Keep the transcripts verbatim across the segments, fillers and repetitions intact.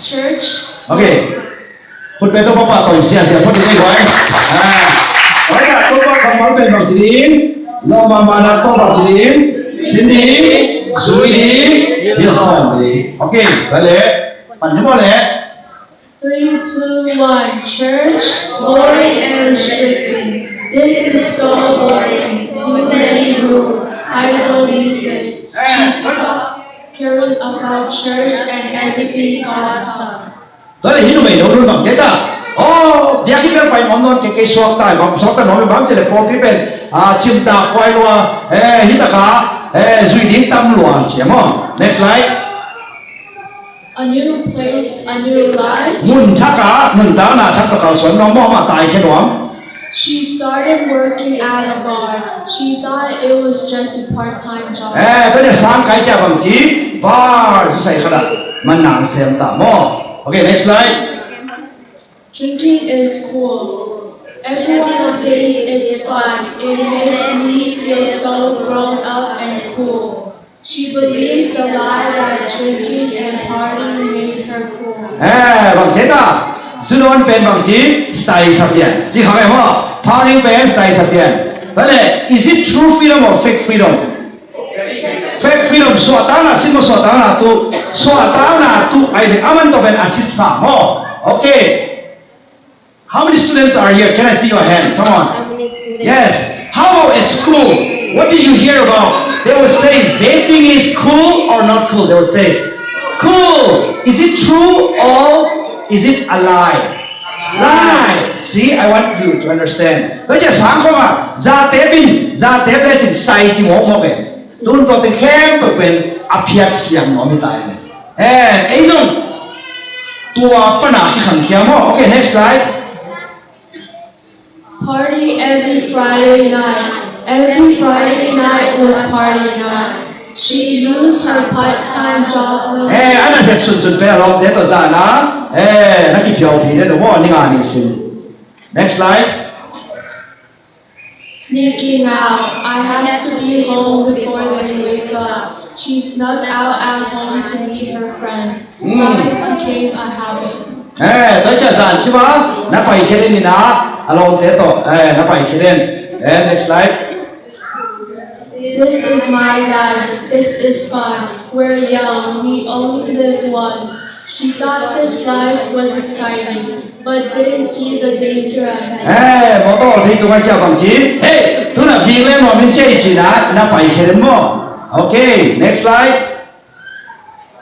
Church. Okay. Khut beng Topa pahtawi ziahziah phot dih ei guai. Ah. Oi, Topa kammal pen bang ci ding? Lawm mahmah na tawh bang ci ding? Sin ding, zui ding, hih sawm ding. Okay, bale. Pan ni maw le. Three, two, one. Church, boring and restricting. This is so boring. Too many rules. I don't need this. She stopped caring about church and everything got tough. Tua le hih numei no nun bang ci ta. Oh, biakinn bel pai nuam nawn kei, kei suakta, bang suakta nuam bang ci le pawlpi pen, ah, cimtak huai lua, eh, hih taka, eh, zui ding tam lua ci maw. Next slide. A new place, a new life. Mun thak ah, nuntakna thak taka suan nuam maw, mah taikhia nuam. She started working at a bar. She thought it was just a part-time job. Eh, tua le sang kai cia bang ci, bar, su sai khada, man nang sem ta maw. Okay, next slide. Drinking is cool. Everyone thinks it's fun. It makes me feel so grown up and cool. She believed the lie that drinking and partying made her cool. Eh, bang ci ta. Zu nawn pen bang ci, style sa pian. Ci kha maw. Partying pen style sa pian. Bale, is it true freedom or fake freedom? Fake freedom, suahtakna sin maw, suahtakna tu, suahtakna tu, ai be, aman tawh pen a sitsa maw. Okay. How many students are here? Can I see your hands? Come on. Yes. How about at school? What did you hear about? They will say vaping is cool or not cool. They will say, cool. Is it true or is it a lie? Lie. See, I want you to understand. Tua cia sang khawng ah, zatep in, zatep le cin style ci mawkmawk e. Tun tua teng khempeuh pen a phiat siam nuam hi ta hi. Eh, ei zong tua pana i khangkhia maw. Okay, next slide. Party every Friday night. Every Friday night was party night. She used her part-time job. Eh, a nasep sunsun pen a lawmte tawh zan a, eh, na kiphiaupih den uh maw, ni nga ni sim. Next slide. Sneaking out. I have to be home before they wake up. She snuck out at home to meet her friends. Mm. Lies became a habit. Eh, tua cia zan ci ba, na paikhia den in a, a lawmte tawh, eh, na paikhia den. Eh, next slide. This is my life. This is fun. We're young. We only live once. She thought this life was exciting, but didn't see the danger ahead. Eh, motor thei tung a cia bang ci. Hey, tuna vik le nuam in cia i ci na, na paikhia den maw. Okay, next slide.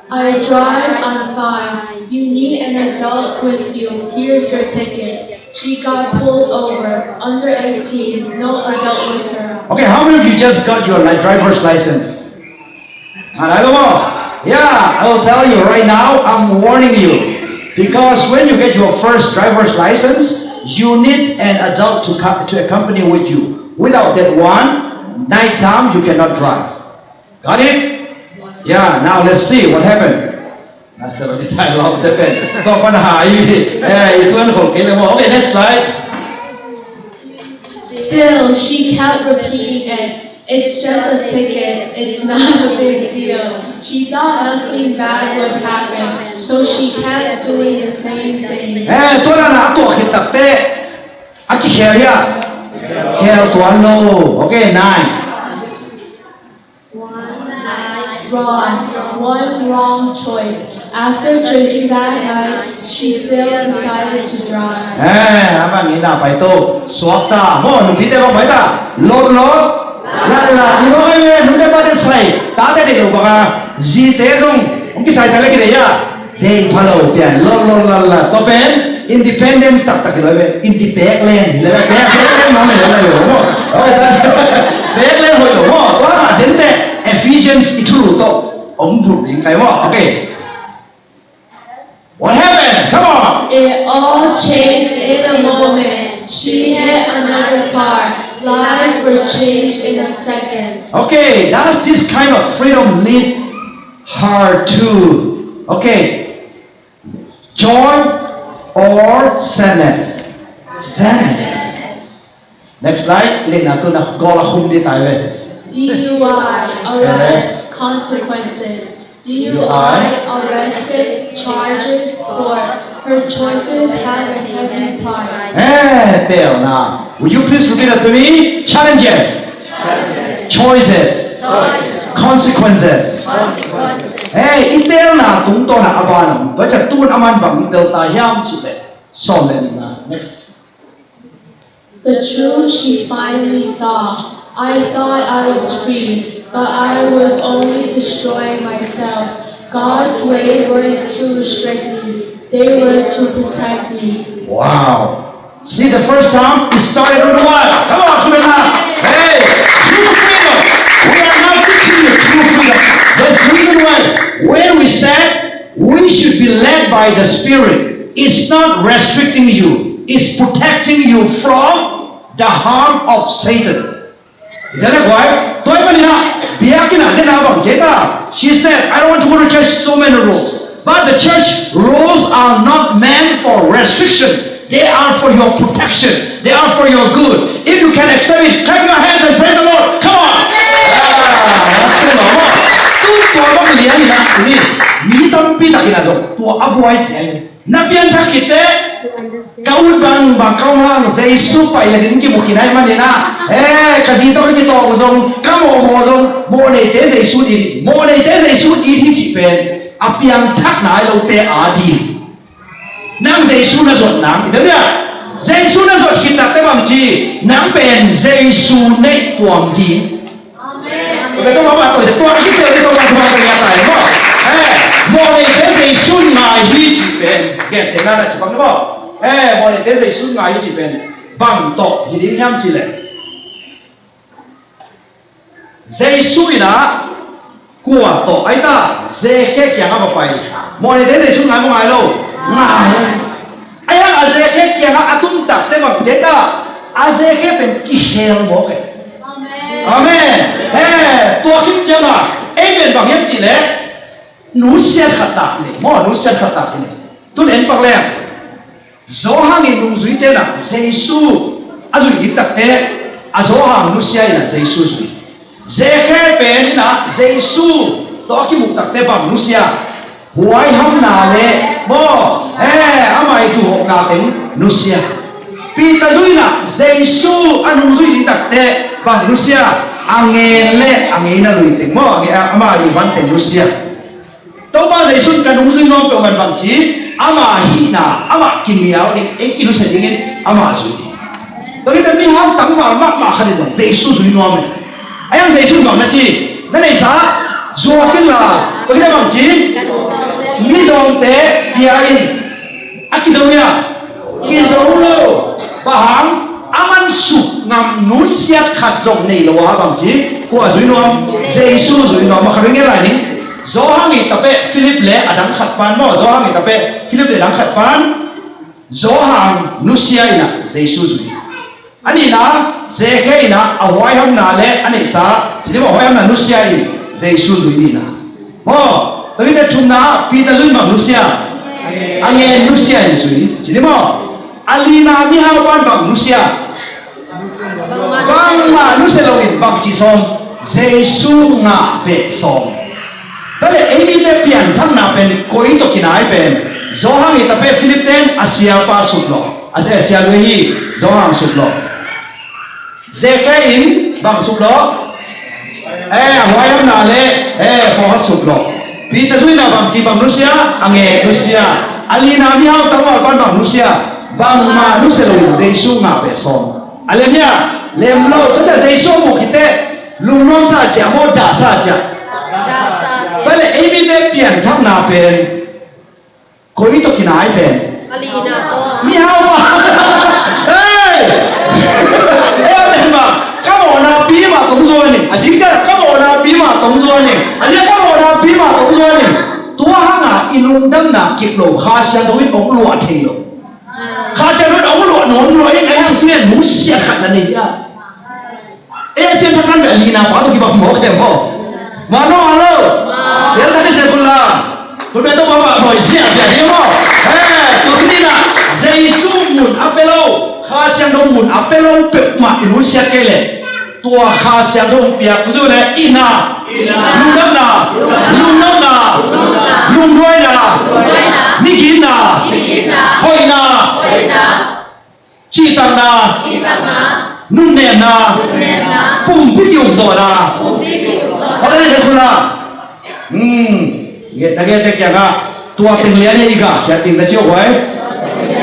I drive, I'm fine. You need an adult with you. Here's your ticket. She got pulled over. Under eighteen, no adult with her. Okay, how many of you just got your li-, driver's license? Ngai lo maw? Yeah, I will tell you right now, I'm warning you. Because when you get your first driver's license, you need an adult to co-, to accompany with you. Without that one, night time you cannot drive. Got it? Yeah, now let's see what happened. Na sero di tai lo te pen. Tua pan hai. Eh, itu kan khol kei le maw. Okay, next slide. Still, she kept repeating it. It's just a ticket. It's not a big deal. She thought nothing bad would happen, so she kept doing the same thing. Eh, tua na na tua khit tak te. A kikhel hia. Khel tuan lo. Okay, nine. Wrong. One wrong choice. After drinking that night, she still decided to drive. Eh, a bang in a pai to. Suak ta. Maw, nupite bang pai ta. Lot, lot. Lat, lat. Ni maw kai ve, nute pate sai. Tate de lo bang a. Zite zong. Ong kisai sai le kide ya. Dei pha lo pian, lot lot lat lat. Tua pen independence taktak hi lo ve. Independent. Hi lo ve. Independent mah hi lo ve. Independent hoih lo maw. Tua mah dente Ephesians i thulu tawh om buk ding kai maw. Okay. What happened? Come on. It all changed in a moment. She hit another car. Lives were changed in a second. Okay, does this kind of freedom lead her to, okay, joy or sadness? Sadness. Next slide. Lena tu na gola khum di tai ve. D U I, arrest, consequences. D U I, arrested, charges, for her choices have a heavy price. Hey, tell now. Would you please repeat after me? Challenges. Choices. Consequences. Hey, i telna tungtawn a a ban om. Tua ciang tu-in a man bang tel ta hiam cih leh. Sawm le nihna. Next. The truth she finally saw. I thought I was free, but I was only destroying myself. God's way weren't to restrict me, they were to protect me. Wow. See, the first time it started with what? Come on, come on. Hey, true freedom. We are now teaching you true freedom. That's the reason why when we said we should be led by the Spirit, it's not restricting you, it's protecting you from the harm of Satan. Tua hi manin ah, biakinn ah, nena bang ci ta. She said, "I don't want to go to church, so many rules." But the church rules are not meant for restriction. They are for your protection. They are for your good. If you can accept it, clap your hands and praise the Lord. Come on. Ah, that's it, Lord. Tu tua bang lian in ah, ni, mi tampi takin ah zong tua a buai pian. Na pianthak khit teh, ka ut bangbang ka om hang, Jesu pai le ding kimu khin ahih manin ah, eh, ka zi tawh ka kitawng zong, ka mawhmawh zong, mawhneite Jesu it hi, mawhneite Jesu it hi cih pen a piangthakna hi lote a ding. Nang Jesu na zuat nang, i dang dia, Jesu na zuat khit tak teh bang ci, nang pen Jesu neih tuam ding. Amen. Tua tua tua tua tua tua tua tua tua tua tua tua. Eh, mawhneite Jesu ngai hi cih pen, gentehna na ci bang maw. Eh, mawhneite Jesu ngai hi cih pen bang tawh hi ding hiam cih leh, Jesu in ah kua tawh, ai ta, Zekhe kiangah va pai. Mawhneite Jesu ngai maw, ngai lo? Ngai. Ahi hang a Zekhe kiangah a tun tak teh bang ci ta, a Zekhe pen kikhel mawk e. Amen. Amen. He, tua khit ciangah ei pen bang hiam cih leh, nusiat khat tak hi nei maw, nusiat khat tak hi nei. Tu-in en pak leng, Johan in nungzuite in ah Jesu a zuih ding tak teh, a Johan nusia in ah Jesu zui. Zekhe pen in ah Jesu tawh a kimuh tak teh bang nusia? Huaihamna le maw, eh, ama ii duhopna teng nusia. Peter zui in ah Jesu a nungzui ding tak teh bang nusia? A ngen le a ngeina lui teng maw, a nge-, ama ii van teng nusia. Topa Jesu in ka nungzui nuam peuhmah in bang ci, ama hihna, ama kinial ding, ei kinusia dingin ama zui ding. Tua hi teh mihau tangval mahmah khat in zong Jesu zui nuam e. Ahi hang Jesu in bang na ci, na neihsa zuak inla. Tua hi teh bang ci, mizawngte pia in. A kizo hia? Kizo lo. Bang hang? A mansuh ngam nusiat khat zong nei lo a, bang ci, kua zui nuam? Jesu zui nuam. A khat vei ngen lai ning. Johan ii tapeh Philip le a dang khat pan maw, Johan ii tapeh Philip le a dang khat pan Johan nusia in ah Jesu zui. A nihna, Zekhe in ah a huaihamna le a neihsa, ci ni maw, huaihamna nusia in Jesu zui nihna. Maw, tua hi teh thumna, Peter zui in bang nusia? A ngen nusia in zui, ci ni maw. A lina, mihau pan bang nusia? Bangmah nusia loin bang ci sawm? Jesu ngah beh sawm. Tua leh ei mite pianthakna pen koi tawh kinai pen, Johan ii tapeh Philip ten a siapa sup lawh. A sia, a sia lui hi, Johan sup lawh. Zekhe in bang sup lawh? Eh, a huaihamna le, eh, pawlkhat sup lawh. Peter zui in ah bang ci, bang nusia? A ngen nusia. A lina, mihau tangval pan bang nusia? Bangmah nusia loin Jesu ngah beh sawm. A lem hia? Lem lo. Tua teh Jesu a muh khit teh lungnuamsa ciah maw, dahsa ciah? Tua leh ei mite pianthakna pen koi tawh kinai pen? A lina tawh. Mihau pa. Hey! Amen mah. Ka mawhna pi mah tong zuan ing. A zing ciang ka mawhna pi mah tong zuan ing. A zing ka mawhna pi mah tong zuan ing. Tua hangah i lungdamna kip lo, Kha Siangtho in hong luah thei lo. Kha Siangtho in hong luah nuam lua ing, ahi hang tu-in nusiat khat na nei hia? Eh, pianthak nan beh a lina pa tawh kibang mawk e maw. Mano, mano. Yel na kese kula. Kun beh tawh mama hoi sia sia hi maw. Eh, tu ni na. Jesu mun a pia lo, Kha Siangtho mun a pia lo peuhmah i nusiat kei leh, tua Kha Siangtho hong piak zu leh i na. Lungdamna. Lungdamna. Lungduaina. Nunnemna. Pumpi kiukzawhna. Hong en khula. Hmm. Ngetna ngete kiangah tua teng lian hi, i gahkhiat ding na ci uh, huai.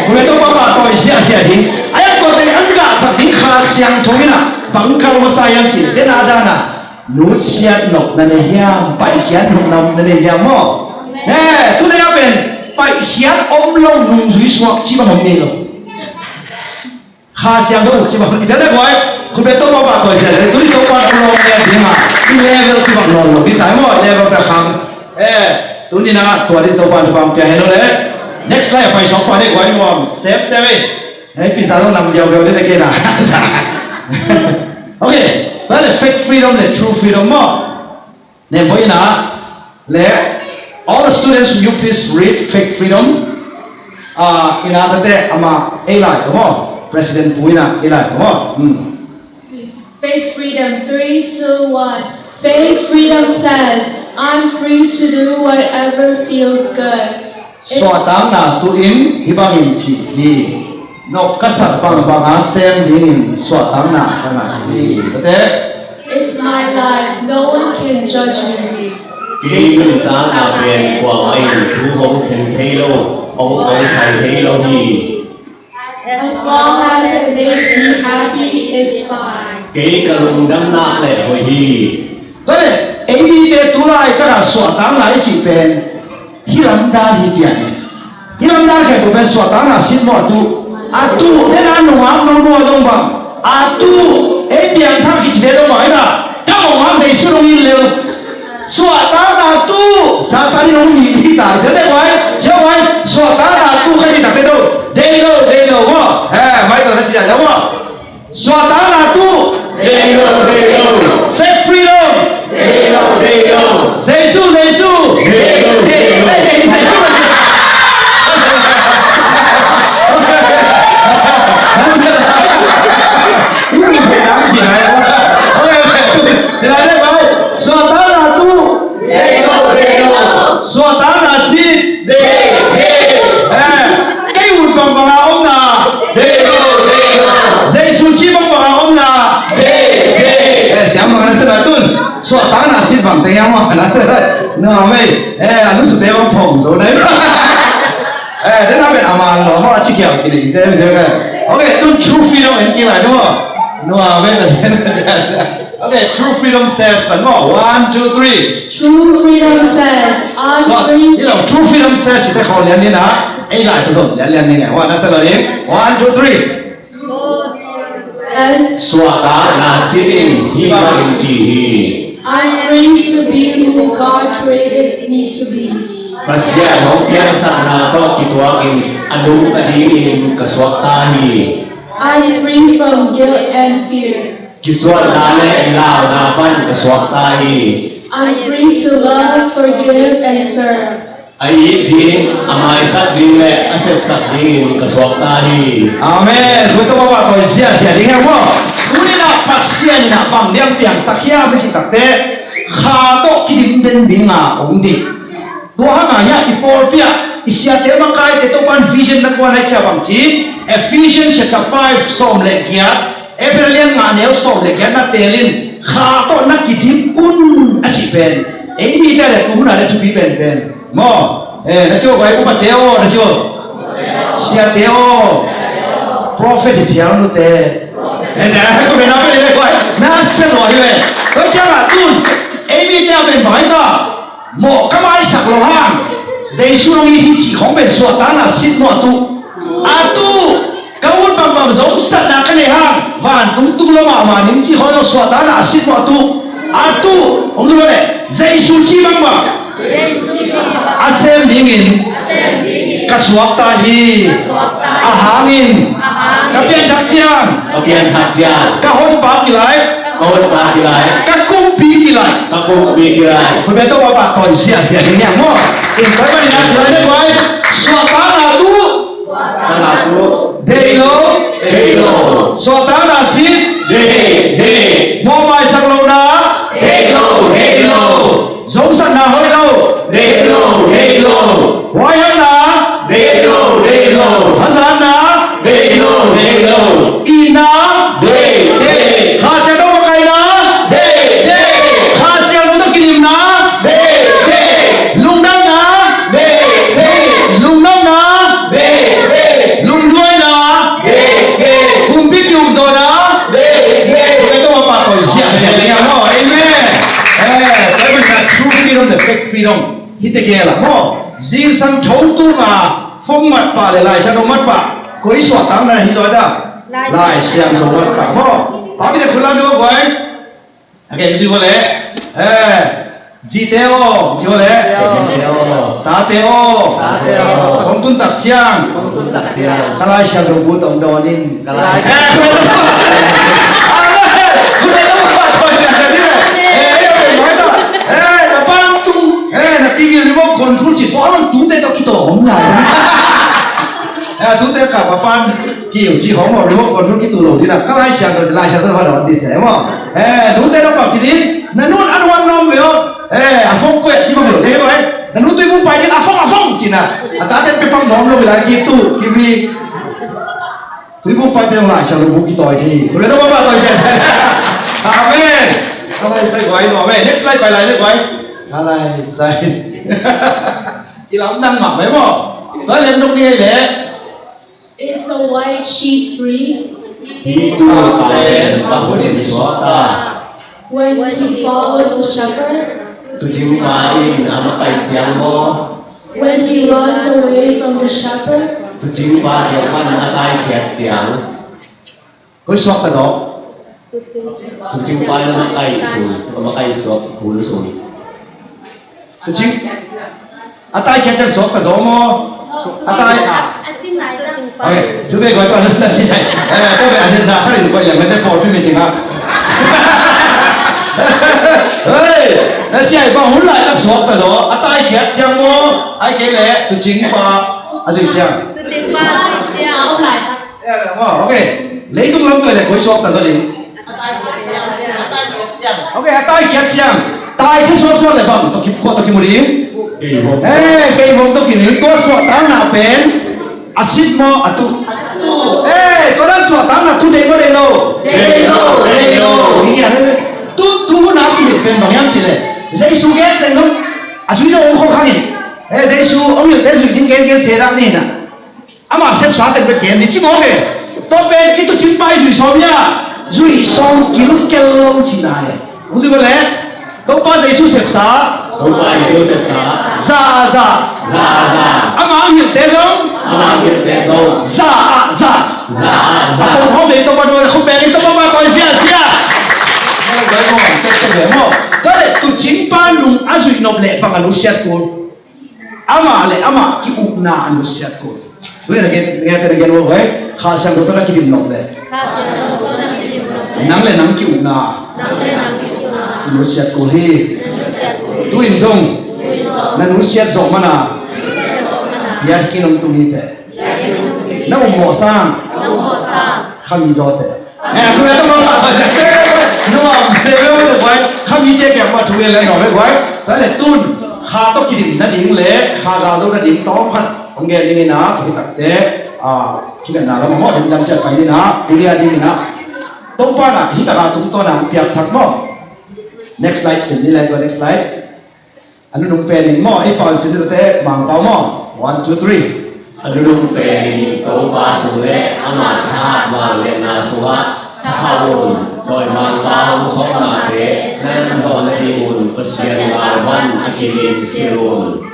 Huai tawh papa tawi siahsiah ding. Ai, tua teng an gahsak ding Kha Siangtho in ah bang kal masa hiam cih leh, dena dana nutsiat nop na nei hiam, paihkhiat nop na nei hiam maw? He, tu nei a pen paihkhiat om lo nungzui suak ci bang om ngei lo. Kha Siangtho ci bang i tel leh, huai. Khut beng, Topa pahtawi sia leh, tuni Topa thu lawm leh ding a, i level ci bang lawn lo ding tai maw, level pia khang. Eh, tuni nang a tua ding Topa thu bang pia hen lo leh. Next slide a pai suak pah ding, huai nuam semsem ei. Hei, pisa zong nam biaubiau ding na kei na. Okay, tua leh fake freedom leh true freedom maw. Nen poi ina le, all the students, will you please read Fake Freedom? Ah, ina tate ama ei lai ko mo. President pu ina ei lai ko mo. Hmm. Fake freedom, three, two, one. Fake freedom says, "I'm free to do whatever feels good." Suahtakna tu in hih bangin ci hi. Nop ka sak bangbang a sem dingin suahtakna ka ngah hi. Tate. It's my life, no one can judge me. Kei nuntakna pen kuamah in thu hong khen thei lo, hong, hong sai thei lo hi. As long as it makes me happy, it's fine. Kei ka lungdam nak leh hoih hi. Tua leh, ei mite tulaitak a suahtakna i cih pen hih lamdang hi pian hi. Hih lamdang khempeuh pen suahtakna sit maw a tu. A tu, dena nungak nungnuam dong bang. A tu, ei piangthak kici te dong bang, ina. Ka mawh ngak Jesu dong in lel. Suahtakna tu, Satan in hong mi hi ta, te te huai, cia huai, suahtakna tu ka hi ta te do. Dei lo, dei lo maw. He, mai tawh na ci a maw. Suahtakna tu. Dei lo, dei lo. Fake freedom. Dei lo, dei lo. Jesu, Jesu. Dei lo, dei lo. Dei, dei, Jesu. Suahtakna tu. Dei lo, dei lo. Suahtakna sit. Dei, dei. Eh, kei ut bangbang a omna. Dei lo, dei lo. Jesu ci bangbang a omna. Dei, dei. Eh, siam bang na sit na tun. Suahtakna sit bang te hiam bang na sit. No, mei. Eh, a lusute bang phom zo dai. Eh, dena pen a man lo maw, a ci kiau kini te mi se. Okay, tun true freedom en kik lai no. No, mei na sit. Okay, true freedom says, kan maw. One, two, three. True freedom says, "I'm free." True freedom says, ci te khawng lian ni na. Ei lai ta zom lian lian ni ngai. One, na sa lo ni. One, two, three. Says, suahtakna sit in hih bangin ci hi. I'm free to be who God created me to be. Pasian hong piangsakna tawh kituakin a nungta dingin ka suakta hi. I'm free from guilt and fear. Kisuanna le launa pan ka suakta hi. I'm free to love, forgive, and serve. A it ding, a maisak ding le a sepsak dingin ka suakta hi. Amen. Koi tawh papa tawh siasia ding hiam maw? Tuni na Pasian in a bang diang piangsak hiam i cih takte, Kha tawh kidim den ding a ong ding. Tua hang a hia i pawlpi ah i siate makaite Topa'n vision na kuan a i cia bang ci, Ephesians chapter five sawm le giat, Hebrew lian nga neu sawm le giat na telin Kha tawh na kidim un a cih pen. Ei mite le tu hun a le thupi penpen maw? Eh, na ci uh vai upate aw, na ci uh. Siate aw. Prophet hi phial nute. Eh, sia, ko pen na pen le vai. Na sia lo hi ve. Ko ciang a tun. Ei mite a pen bai ta. Mawh ka maisak lo hang, Jesu nong it hi cih khong pen suahtakna sit mawh a tu. A tu, ka ut bangbang zongsatna ka nei hang, vantung tung lo mahmah ning cih khong zong suahtakna a sit mawh a tu. A tu, hong zong leh, Jesu ci bangbang a sem dingin ka suakta hi. A hangin ka pianthak ciang, ka pianthak ciang, ka honpa kilai, ka honpa kilai, ka kumpi kilai, ka kumpi kilai. Khut beng tawh papa tawh siasia ding hiam maw? In koi mah in a kilai ding vai. Suahtakna tu, suahtakna tu, deih lo, deih lo. Suahtakna sit, deih, deih. Mawh maisak lohna, deih lo, deih lo. Zongsatna hoih lo, deih lo, deih lo. Huaihamna, deih lo, deih lo. Hazatna, deih lo, deih lo. Itna, deih, Tegel ah maw, zingsang tho tunga fong mat pah le Lai Siangtho mat pah, koi suahtakna hi zaw dah? Lai Siangtho mat pah maw. Pamite khut lam ding maw guai. Ok, zi maw le. Eh, zite aw, zi maw le. Zite aw. Tate aw. Tate aw. Kong tun tak ciang. Kong tun tak ciang. Ka Lai Siangtho bu tawh dawn in. Ka Lai Siangtho. Eh, na pang tung. Eh, na tingin remote control ci. Pawh lang tute tawh kituh hong lai. Eh, tute ka pa pan kiu ci hong maw, remote control kituh lo ding na. Ka Lai Siangtho, Lai Siangtho va dawn ding se maw. Eh, tute na pang ci ding. Na nun an wan nom ve aw. Eh, a fong koi a ci bang lo ding maw. Na nun tui bu pai ding a fong, a fong ci na. A tate pe pang nom lo ve lai kituh, kiwi. Tuiphum paite Lai Siangtho bu kitawi thei hi. Kule tawh bangmah tawi thei. Amen. Ka lai sai guai no. Amen. Next slide pai lai le guai. Ka lai sai. Kilam nang mah mai maw. Ka lem dong ni le. Is the white sheep free? Hih tua pen bang hunin suak ta? When he follows the shepherd? Tuucingpa in a makaih ciang maw? When he runs away from the shepherd? Tuucingpa kiang pan a taikhiat ciang. Koi suakta zaw? Tuucingpa in a makaih sung, a makaih suak kul sung. Tuucing? A taikhiat ciang suakta zaw maw? A tai. Ok, tu be guai tua na si ai. Eh, tu be a si na kharin koi yang kate pawl pi meeting ha. Hei, na si ai bang hun lai tak suakta zaw. A taikhiat ciang maw? Ai kei le, tuucingpa a zui ciang. Tuucingpa a zui ciang. A om lai tak. Ok. Leitung lam tua le koi suakta zaw ding. Ok, a taikhiat ciang. Taikhia suaksuak le bang tawh ki, kua tawh kimu ding? Keihom. Eh, keihom tawh kimu ding. Tua suahtakna pen a sit maw a tu? A tu. Eh, tua dan suahtakna tu deih maw deih lo? Deih lo, deih lo. Hi a, tu, tu hun a kihilh pen bang hiam cih leh Jesu gen teng zong a zui zong hong khol kha hi. Eh, Jesu hong hilhte zui ding gen gen se dak ni na. Ama sepsa teng bek gen ni ci mawk e. Tua pen i tuucingpa i zui sawm hia? Zui sawm kilkel lo cihna e. Hong zui bawk le. Topa Jesu sepsa. Topa Jesu sepsa. Za ah za. Za ah za. Ama hong hilhte zong. Ama hong hilhte zong. Za ah za. Za ah za. Kong hawm le Topa nuai le khut beng in Topa ma koi sia sia. Tua le tuucingpa nung a zuih nop le bang a nusiat kul. Amah le amah ki-ukna a nusiat kul. Tuni na gen, gen, gen, gen lo vai. Kha Siangtho tawh na kidim nop le. Nang le nang ki-ukna. Ki nusiat kul hi. Tu-in zong na nusiat zawh mana. Piat ki nong tung hi te. Na um mawh sang. Khami zaw te. Eh, kule tawh bang, nuam se ve ve guai. Kha mite kiang mah thu gen le nuam ve guai. Tua le tun kha tawh kidim nading le kha galdo nading tawm khat hong gen ding ina, tua hi takte, ah, kiletna lam maw, lam ciat pai ina, tulia ding ina. Topa na hi taka tungtawn a hong piak thak maw. Next slide, sim ni le tua next slide. A nunung pen in maw, ei pau in sin ni tate, Mangpau maw. One, two, three. A nunung pen in Topa sung le ama thahat vangliatna sungah thakhauh un. Dawi Mangpau hong sawmnate na nam zawh nadingun Pasian galvan a kimin silh un.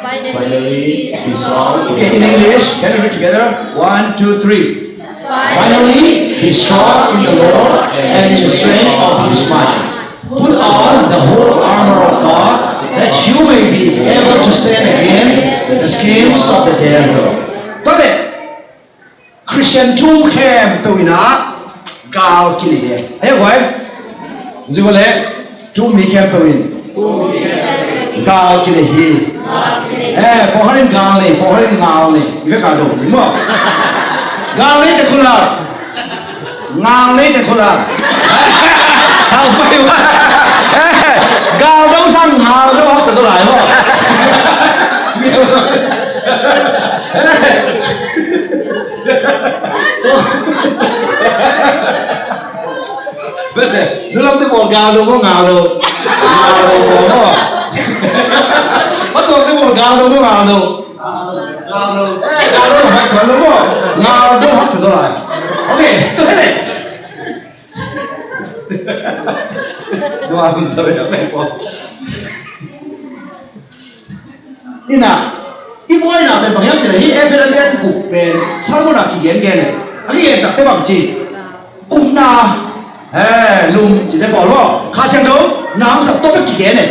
Finally, be strong in. Okay, in English, can we read together? One, two, three. Finally, be strong in the Lord and in the strength of his might. Put on the whole armor of God, that you may be able to stand against the schemes of the devil. Tua le, Christian thu khempeuh in ah gal kinei hi. A hi a guai? Zui bawk le, thu mi khempeuh in gal kinei hi. Eh, pawlkhat in gal nei, pawlkhat in ngal nei. I vek a do ni maw. Gal nei te khut la. Ngal nei te khut la. Hau pai wa. Gal do sang ngal do hak sa do lai wa. Bete, nulam te bawl gal do maw ngal do. Ngal do maw. Patuam te bawl gal do maw ngal do. Gal do. Eh, gal do, gal do maw. Ngal do hak sa do lai. Okay, tua le. Nuam sa ve, okay, bawl. Ina, i buaina pen bang hiam cih leh hih Efesa a lian guk pen sermon ah kigen gen e. A kigen takte bang ci? Upna, eh, lum cihte pawl maw. Kha Siangtho na omsak tawh bek kigen e.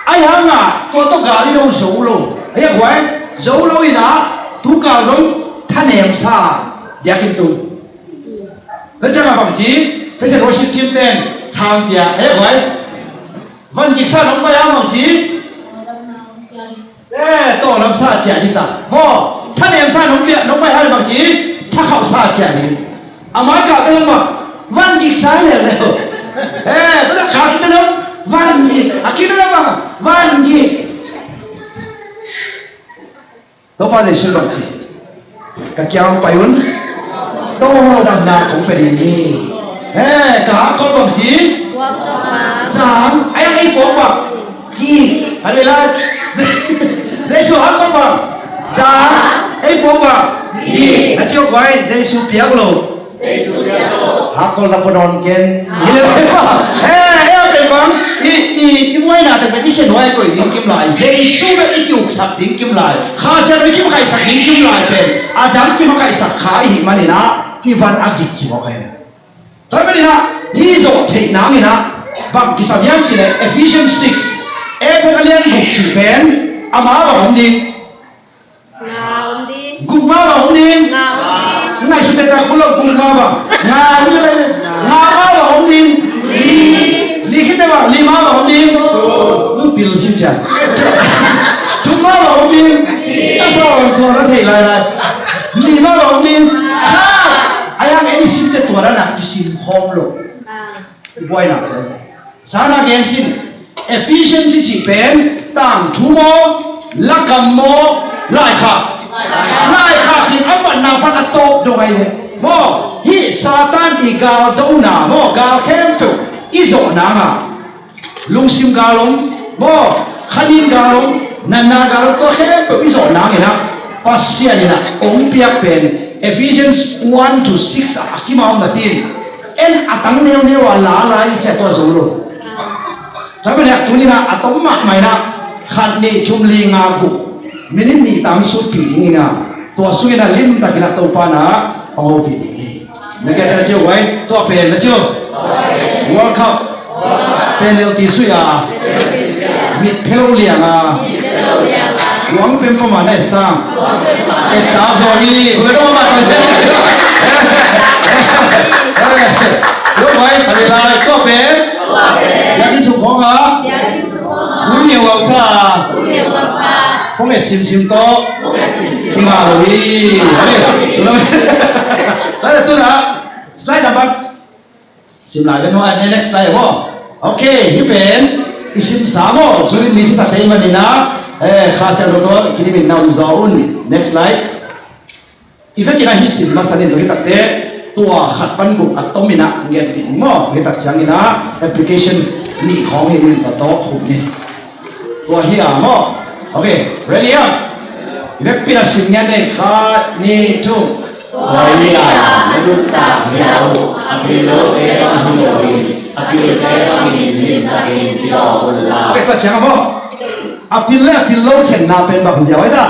Ahi hangin tua tawh gal i do zo lo. Ahi a guai, zo lo ina, tu kal zong thanemsa biakinn tung. Tua ciangin bang ci, praise and worship team ten thang pia, ahi a guai. Van giksa nong pai a bang ci. Eh, tawlamsa ciah ni ta. Maw, thanemsa nong pia, nong pai a bang ci, thakhauhsa ciah ni. A mai kal te bang, van giksa leuleu. Eh, tua kha kite bang, van gik. A kite bang, van gik. Topa Jesu bang ci, ka kiang pai un. Tawldamna kong pia ding hi. He, ka hakkol bang ci? Zang, a yang ei puak bang? Gik. Hallelujah. Jesu hakkol bang? Zang, ei puak bang? Gik. Na ci uh guai, Jesu piak lo. Hakkol na pua nawn ken. He, he, pen bang, i, i, i muaina te pen i khe nuai koih ding kim lai. Jesu pen i kiuksak ding kim lai. Kha Siangtho i kimakaihsak ding kim lai pen. A dang kimakaihsak kha i hih manin ah, i van a gik kimawk hi. Tua manin ah, hih zawh theih nangin ah, bang kisam hiam cih leh Ephesians six, Efesa a lian guk cih pen, a ma bang om ding. Nga om ding. Guk ma bang om ding. Nga om ding. Ngaihsut taktak kul lo, guk ma bang. Nga om ding. Nga ma bang om ding. Li. Li khit teh bang, li ma bang om ding. Lu pil sim cia. Thum ma bang om ding. A sawn sawn a thei lailai. Li ma bang om ding. Kha. A yang en i sim teh tua dan a kisim khawm lo. Buaina te. Sana gen khin, Ephesians i cih pen tangthu maw, lakam maw, laikhak. Laikhak hi a matna pan a tawp dong ahi ve. Maw, hih Satan i galdona maw, gal khempeuh i zawh nangin, lungsim gal om maw, khanin gal om, natna gal om, tua khempeuh i zawh nangin ah, Pasian in ah hong piak pen Ephesians one to six ah a kimaum natin, en a tang neuneu a la lai i ciah tua zo lo. Tua pen ah tuni-in ah a tom mahmah in ah khat nih thum li nga guk minit nih tang sutpih ding in ah tua sungin ah limtakin ah Topa in ah hong hopih ding hi. Na kiangah na ci uh guai, tua pen na ci uh. World Cup. Penalty sui a. Mit phe lo liang a. Kuang pem pama na et sang. Et tak zaw hi. Kua tua ma tua. Lo mai, a le lai, tua pen. Biakinn sung khawng a. Hun neu a sa. Phone et simsim tawh. Kingah lo hi. Hei, tu na. Slide number. Sim lai ve maw, a next slide maw. Ok, hih pen i simsa maw, zui mi sisak thei manin ah, eh, Kha Siangtho tawh kidim in na hun zaw un. Next slide. I vekin ah hih sim masa ning tua hi tak teh, tua khat pan guk a tom in ah ngetpih ding maw, hi tak ciangin ah application nih khawng hi ning tua tawh khum ni. Tua hi a maw. Ok, ready up. I vekpi in ah sim ngiat ni, khat, nih, thum. Tua hi a, na nuntakzia uh a pil lote bang hi lo in, a pilte bangin limtakin kidawk un la. Ok, tua ciang a maw. A pil le a pil lo khenna pen bang hi zia, oi ta.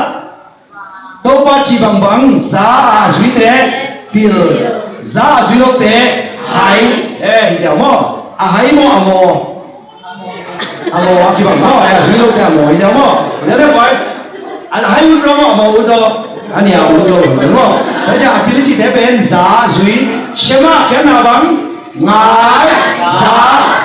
Topa ci bangbang, za a zuite pil, za a zui lote hai. Eh, hi ziau maw? A hai maw, a maw? A maw, a kibang maw? Eh, a zui lote a maw, hi ziau maw? Hi ziau maw? A hai ut lo maw, a maw ut lo? A nia ut lo, hi ziau maw? Tua ciang a pil cihte pen za, zui, shema, khenna bang, ngai, za,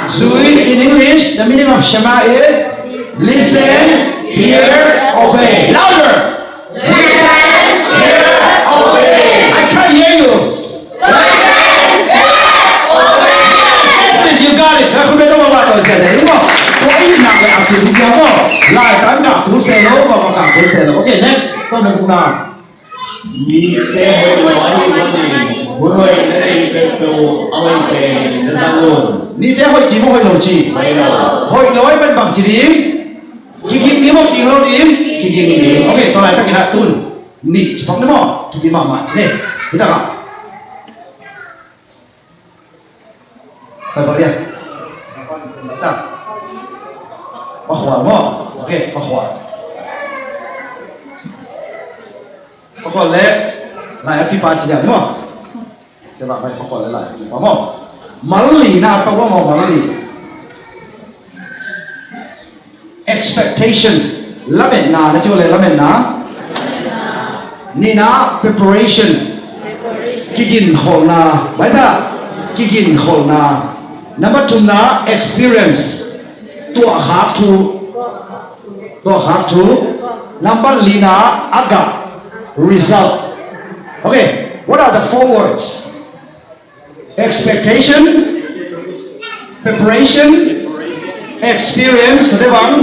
zui. In English, the meaning of shema is listen, hear, obey. Louder. Listen, hear, obey. I can't hear you. Listen, hear, obey. That's it, you got it. Khun bek tawh mah tawh sia sia, maw. Tua i nak le a pil hi sia maw. Lai tan ka kul se lo, maw, maw ka kul se lo. Okay, next. Tawm le gukna. Nite hoih lo ahih manin, hun hoih na neih peuhpeuh uh a hoih pen na zang un. Nite hoih ci maw, hoih lo ci? Hoih lo. Hoih lo ahih manin bang ci ding? Kiging ding maw, kiging lo ding? Kiging ding. Ok, tua laitakin ah tun nih ci pak ni maw, thupi mahmah ci ni. Hi tak ah. Pai pak dia. Pai tak. Pakhual maw. Ok, pakhual. Pakhual le lai a pipa ci dan maw? Seva pai pakhual le lai a pipa maw? Malli na pa maw, malli. Expectation. Lametna na ci le lametna. Nina preparation. Kiginkholhna. Baita kiginkholhna. Number two na experience. Tuahkhak thu. Tuahkhak thu. Number lina aga. Result. Okay. What are the four words? Expectation, preparation, experience, tua bang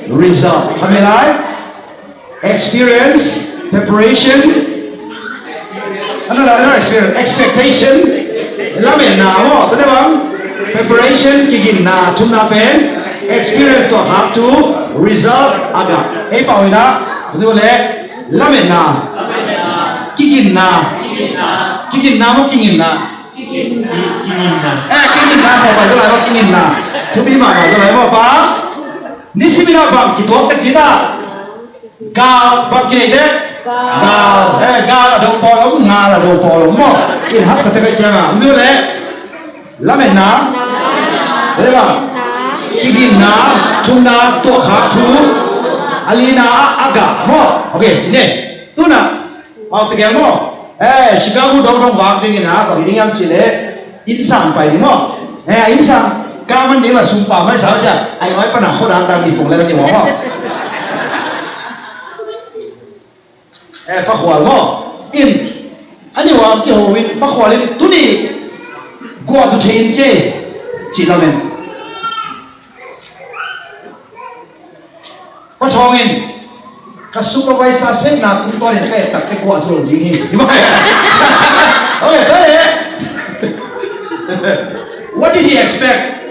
result. Khat vei lai. Experience, preparation, ano la, ano experience, expectation, lametna maw, tua bang preparation, kiginna, thumna pen experience, tuahkhak thu, result, aga. Ei pau ina, tua le lametna, kiginna, kiginna maw, kiginna. Ki-, kiginna. Eh, kiginna, khawng pai zaw lai maw, kiginna. Thupi mahmah zaw lai maw, pa. Nisim in a bang kituak tek cih ta. Gal, bang kinei tek? Gal. Gal. Eh, gal a do pawl om, ngal a do pawl om maw. In haksa tek a ciang a. Zu le. Lametna. Lametna. Kiginna. Thumna, tuahkhak thu. A lina, aga maw. Okay, ci ni. Tu na. Pau tegel maw? Eh, Chicago dongdong vak dingin a, bang ding hiam cih leh, innsang pai ding maw? Eh, innsang, ka man ding la sumpa mai sa cia, ai oi pana khodang dang ding pong le ka ding maw? Eh, pakhual maw? In, a ni wang kiho in, pakhual in, tuni, guah zu thei in ce, ci lamen. Pa Thawng in, ka supervisor sepna tungtawn in ka et takte guah zu lo ding hi. Okay, tua hi. What did he expect?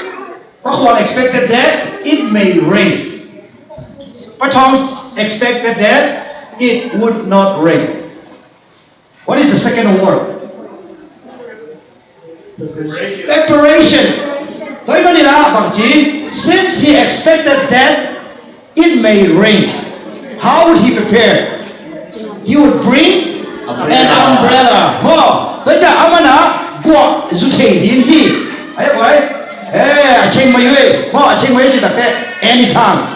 Pa Khual expected that it may rain. Pa Thawng expected that it would not rain. What is the second word? Preparation. Tua ahih manin ah bang ci, since he expected that it may rain, how would he prepare? He would bring an umbrella. Maw, tua ciang aman ah guah zu thei ding hi. Ai, ai. Eh, a cheng mai ve. Maw, a cheng mai ve ci takte anytime.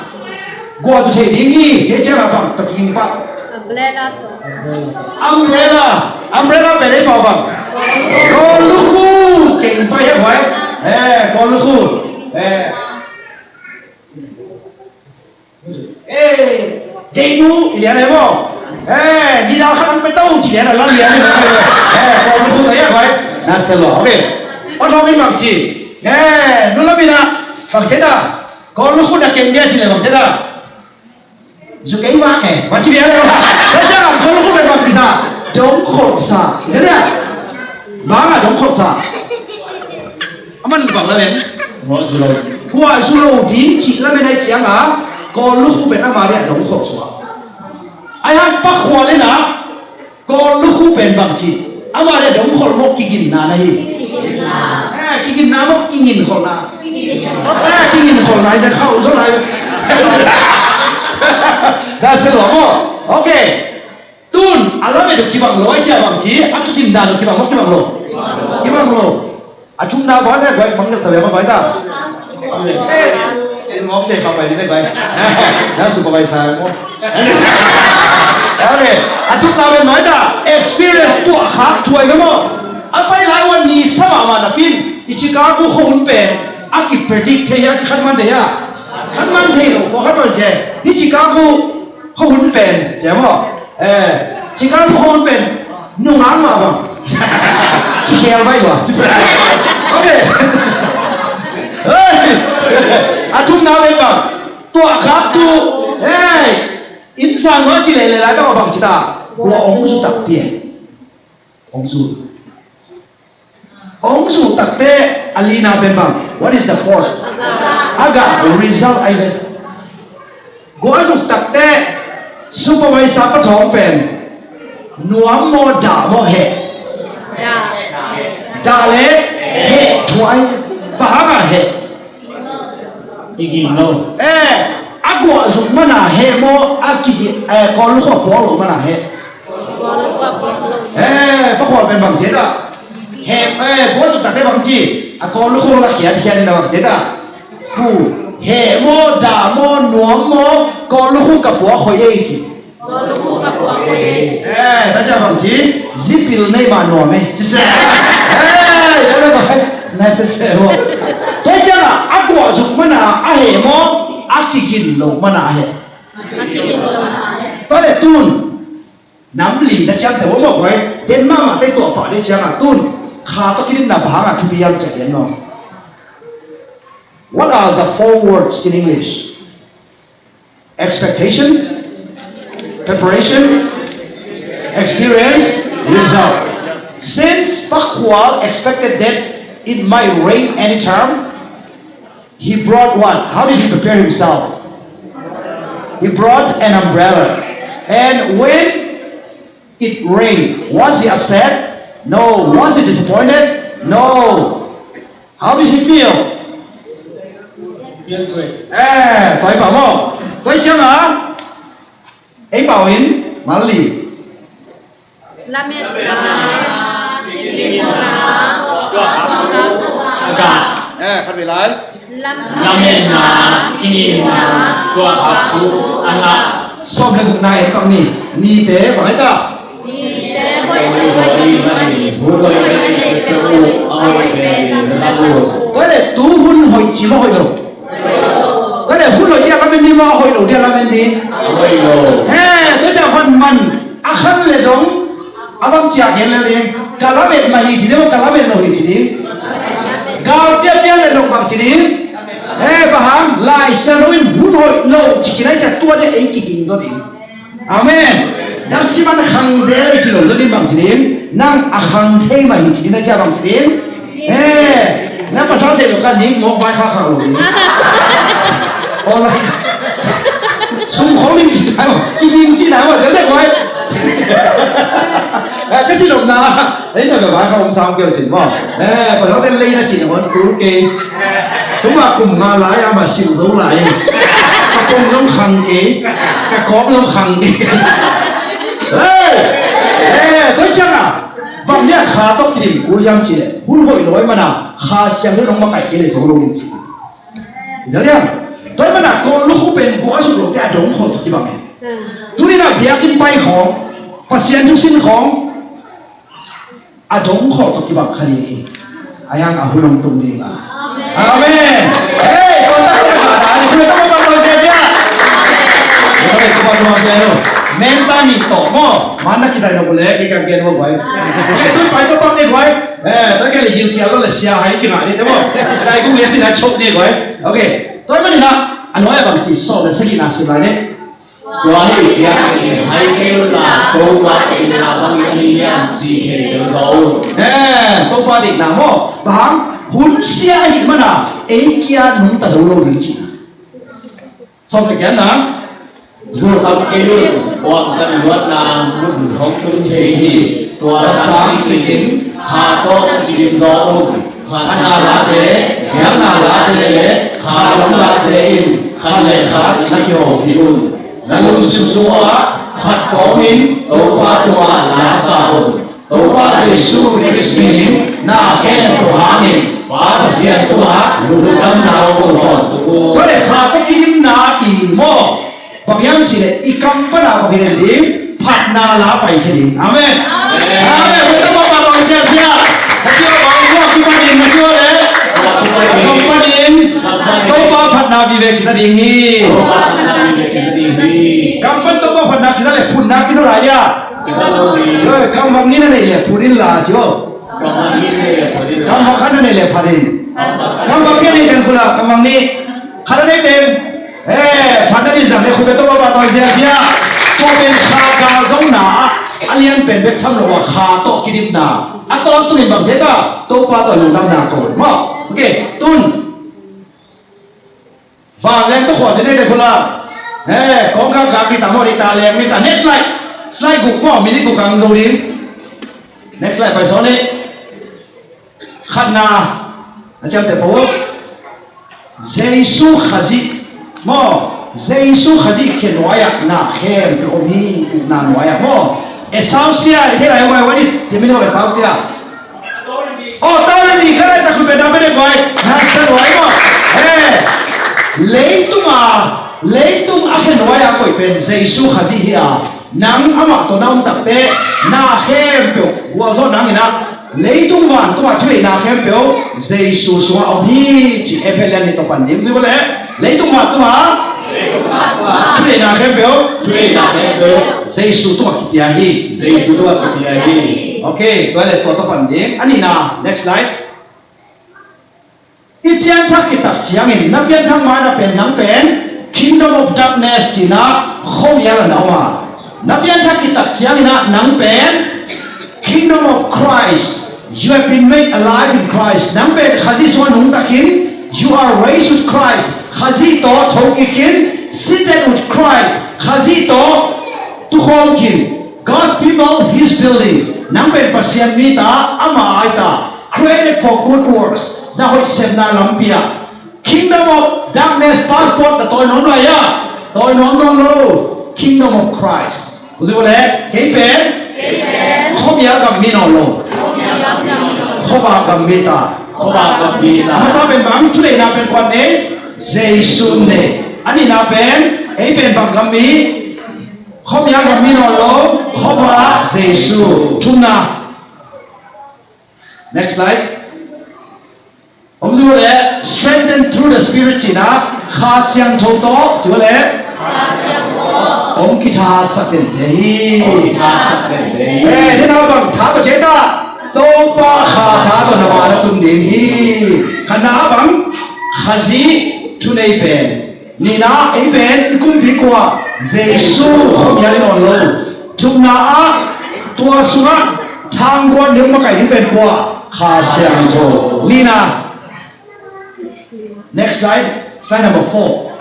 Guah zu thei ding hi, ci ciang a bang tawh kiging pah? Umbrella tawh. Umbrella. Umbrella pen ei pau bang? Kawl lukhu keng pah hi a, guai. Eh, kawl lukhu. Eh. Eh, deihnu i lian e maw. Eh, nidang khat hong pia to ci lian a, la lian e maw. Eh, kawl lukhu ta hi a, guai. Na se lo, okay. Pa Thawng in bang ci. Eh, nu lam in ah bang ci ta. Kawl lukhu na keng dia ci leh bang ci ta. Zu kei vak e, va ci bia le va. Tua ciang a kawl lukhu pen bang ci sa, dong kholh sa. Ite lia. Bang a dong kholh sa. Aman bang lamen? Guah zu lo. Guah zu lo ding cih lamen ahih ciang a, kawl lukhu pen ama dia dong kholh sa. Ahih hang Pa Khual in ah kawl lukhu pen bang ci. Ama le dong kholh maw, kiginna na hi? Kiginna. Eh, kiginna maw, kiginkholhna? Kiginkholhna. Eh, kiginkholhna hi, za khauh zaw lai. Na se lo maw. Okay. Tun a lamet uh kibang lo ahih ciang bang ci, a kigindan uh kibang maw, kibang lo? Kibang lo. A thumna bang a guai, bang na sa bia bang guai ta. Eh, mawk se kha pai ni le guai. Na supervisor maw. Okay. A thumna pen mai ta, experience, tuahkhak thu ahi ve maw. A pai lai wan ni sa mahmah napi in, i Chicago khuahun pen a kipredict thei a, kikhanman thei a. Khanman thei lo, kua khanman thei. Hih Chicago khuahun pen, ci maw. Eh, Chicago khuahun pen nungak mah bang. Kikhel bai lua. Okay. Hey. A thumna pen bang? Tuahkhak thu. Hey. Innsang nua kilele lai tawh bang ci ta. Guah hong zu takpi e. Hong zu. Hong zu takte a lina pen bang? What is the fourth? Aga, result ahi ve. Guah zu takte supervisor Pa Thawng pen nuam maw, dah maw, heh? Dah. Dah le heh thu ahi. Bang hang a heh? Kigin lo. Eh, a guah zu mana heh maw, a kigin, eh, kawl lukhu a pawl lo mana heh? Pen bang ci ta. Heh, eh, guah zuk takte bang ci. A kawl lukhu la khiat khiat in a bang ci ta. Khu, heh maw, dah maw, nuam maw, kawl lukhu ka puak hoih ei ci. Kawl lukhu ka puak hoih ei. Eh, tua ciang bang ci. Zipil nei mah nuam ei. Ci se. Eh, tua le tua. Nai se se maw. Tua ciang a, a guah zuk mana a heh maw, a kigin lo mana a heh. Tua le tun. Nam lim na ciamteh uh mawk vai, den mahmah tei tuah pah dei ciangah tun, kha tawh kidimna bang hangah thupi hiam ciah den maw. What are the four words in English? Expectation, preparation, experience, result. Since Pakhual expected that it might rain anytime, he brought what? How did he prepare himself? He brought an umbrella. And when it rained, was he upset? No. Was he disappointed? No. How did he feel? Eh, tua hi pah maw. Tua hi ciangah ei pau in, mal li. Lametna, kigimna, tua hap thu a gah. Eh, khat vei lai. Lam- Lametna, kigimna, tua hap thu a gah. Sawm le gukna en pak ni. Nite, bang hei ta? Nite hoih lo ding a ni. Hun hoih lo ding a ni. Tua le tu hun hoih ci maw hoih lo? Tua le hun hoih ding a lamen ni maw, hoih lo ding a lamen ni? Hoih lo. He, tua ciang van man a khan le zong a bang ci a gen le ding. Ka lamet mah hi ci ding maw, ka lamet lo hi ci ding. Gal piapian le zong bang ci ding. He, bang hang, Lai Siangtho in hun hoih lo ci khin a, tua ding ei kiging zaw ding. Amen. Datsi man khang zel ei ci lo zaw ding bang ci ding. Nang a khang thei mah hi ci ding na cia bang ci ding. Eh, na pasal thei lo ka ning mawk vai kha khang lo ding. Aw la. Sum khong ling ci nai mah, ki ling ci nai mah, tel tek vai. Eh, ka ci lo na. Ei, na bia vai kha om sang keu cin maw. Eh, pasal tel lei na ci na hon kul kei. Tuma kum nga lai a ma sil zo lai. Ka kong zong khang kei. Ka kong zong khang kei. Hey! Eh, tua ciang a. Bang dia kha tawh kidim kul hiam ci le. Hun hoih lo ai mana. Kha siang lo nong makaih kei le zo lo ding ci. Dah liang. Tua mana ko lukhu pen ko a suk lo te a dong khol tawh kibang e. Tuni na biakinn pai khawng. Pasian thu sin khawng. A dong khawh tawh kibang kha ding hi. A hiang a hun hong tung ding a. Amen. Hey, kawltak ciang a ta ni, khuai tawh mawk bang tawh sia sia. Khuai tawh mawk bang sia lo. Men ta ni tawh maw. Man na kizai lo le, kei ka gen maw guai. Kei tun pai tawh tawh ni guai. Eh, tawh kei le gil kial lo le sia hai ki ngah ni te maw. Dai ku gen ni na chok ni guai. Okay. Tawh man ni na. A nuai a bang ci sawm le sagihna sim lai ni. Tua hi ciangin hai kei unla, Topa deihna bangin ahi hiam ci khempeuh zaw un. Eh, Topa deihna maw? Bang hang hun sia ahih mana ei kia nungta zo lo ding cihna. Sawm le giatna. Zukham kei un, uangkan luatna mun hong tung thei hi. Tua sang sikin kha tawh kidim zaw un. Phatna late, biakna late le kha dong late in khat le khat na kihopih un. Na lungsim sungah phat kawmin Topa tungah la sa un. Topa Jesu Khrist minin na khempeuh hangin Pa Pasian tungah lungdamna ko tawntung un. Tua le kha tawh kidimna i maw? Bang hiam cih leh i kam pana bang hi ding, phatna la pai hi ding. Amen. Amen. Tua tawh pa pa tawh sia sia. Ka cia bang hua kipanin, ka cia le. Kam panin. Topa phatna vive kisa ding hi. Kam pan Topa phatna kisa le phunna kisa lai dia. Kam bang ni na nei le phunin la cio. Kam bang khat na nei le phanin. Kam bang kia nei teng khula, kam bang ni. Khat na nei teng. He, phat na ding zang le khut bek tawh pa pa tawi ziazia. Tua pen kha gal zong na ah a lian pen bek tham lo a kha tawh kidimna. A tawntung in bang zia ta, Topa tawh lungdamna ko maw. Ok, tun. Vanleng tawh khualzin ei le khula. He, kawngkang kang kita maw, dita leng dita. Next slide. Slide guk maw, minute guk kang zo ding. Next slide pai sawn ni. Khatna. A ciamteh pawl. Jesu Khazih maw. Jesu Khazih khia nuai-ah na khempeuh om hi, upna nuai-ah maw. Exousia, i thei lai, what is the meaning of exousia? Oh, tawlni ka lai, takhu pena pene koi. Nasa luai mo. Eh, leitung a, leitung a khe nuai a koih pen Jesu Khazih hi a. Nang amah tawh na om takte, na khempeuh gualzawh nang in a, leitung vantung a thuneihna khempeuh Jesu sungah om hi, ci Efesa lian nih tawh pan ding. Zui vo le, leitung vantung a thuneihna khempeuh, thuneihna khempeuh Jesu tungah kipia hi. Jesu tungah kipia hi. Ok, tua le tua tawh pan ding. A nihna, next slide. I pianthak khit tak ciangin, na pianthak ma-in a pen nang pen Kingdom of Darkness cih na khuamial ah na om a. Na pianthak khit tak ciangin ah nang pen Kingdom of Christ. You have been made alive in Christ. Nang pen Khazih sungah nungta khin, you are raised with Christ. Khazih tawh thokik khin, seated with Christ. Khazih tawh tukhawm khin. God's people, His building. Nang pen Pasian mi ta, ama ai ta. Created for good works. Na hoih sepna lampi ah. Kingdom of Darkness passport na tawi nuam lai a. Tawi nuam nuam lo. Kingdom of Christ. Uzi vo le, kei pen khuamial gam mi nawn lo. Khuavak gam mi ta. Khuavak gam mi ta. A masa pen bang, thuneihna pen kua nei? Jesu nei. A nihna pen, ei pen bang gam mi? Khuamial gam mi nawn lo. Khuavak Jesu. Thumna. Next slide. Hong zu le, strengthened through the Spirit cihna, Kha Siangtho tawh, ci le. Hong kithasak dente hi. Hong kithasak dente hi. Eh, dena bang tha tawh cihta. Topa Kha tha tawh na ma na tung ding hi. Khatna bang, Khazih thunei pen. Nihna, ei pen i kumpi kua? Jesu. Khuamial i nawn lo. Thumna ah, tua sungah thangguan ding makaih ding pen kua? Kha Siangtho. Lina. Next slide. Slide number four.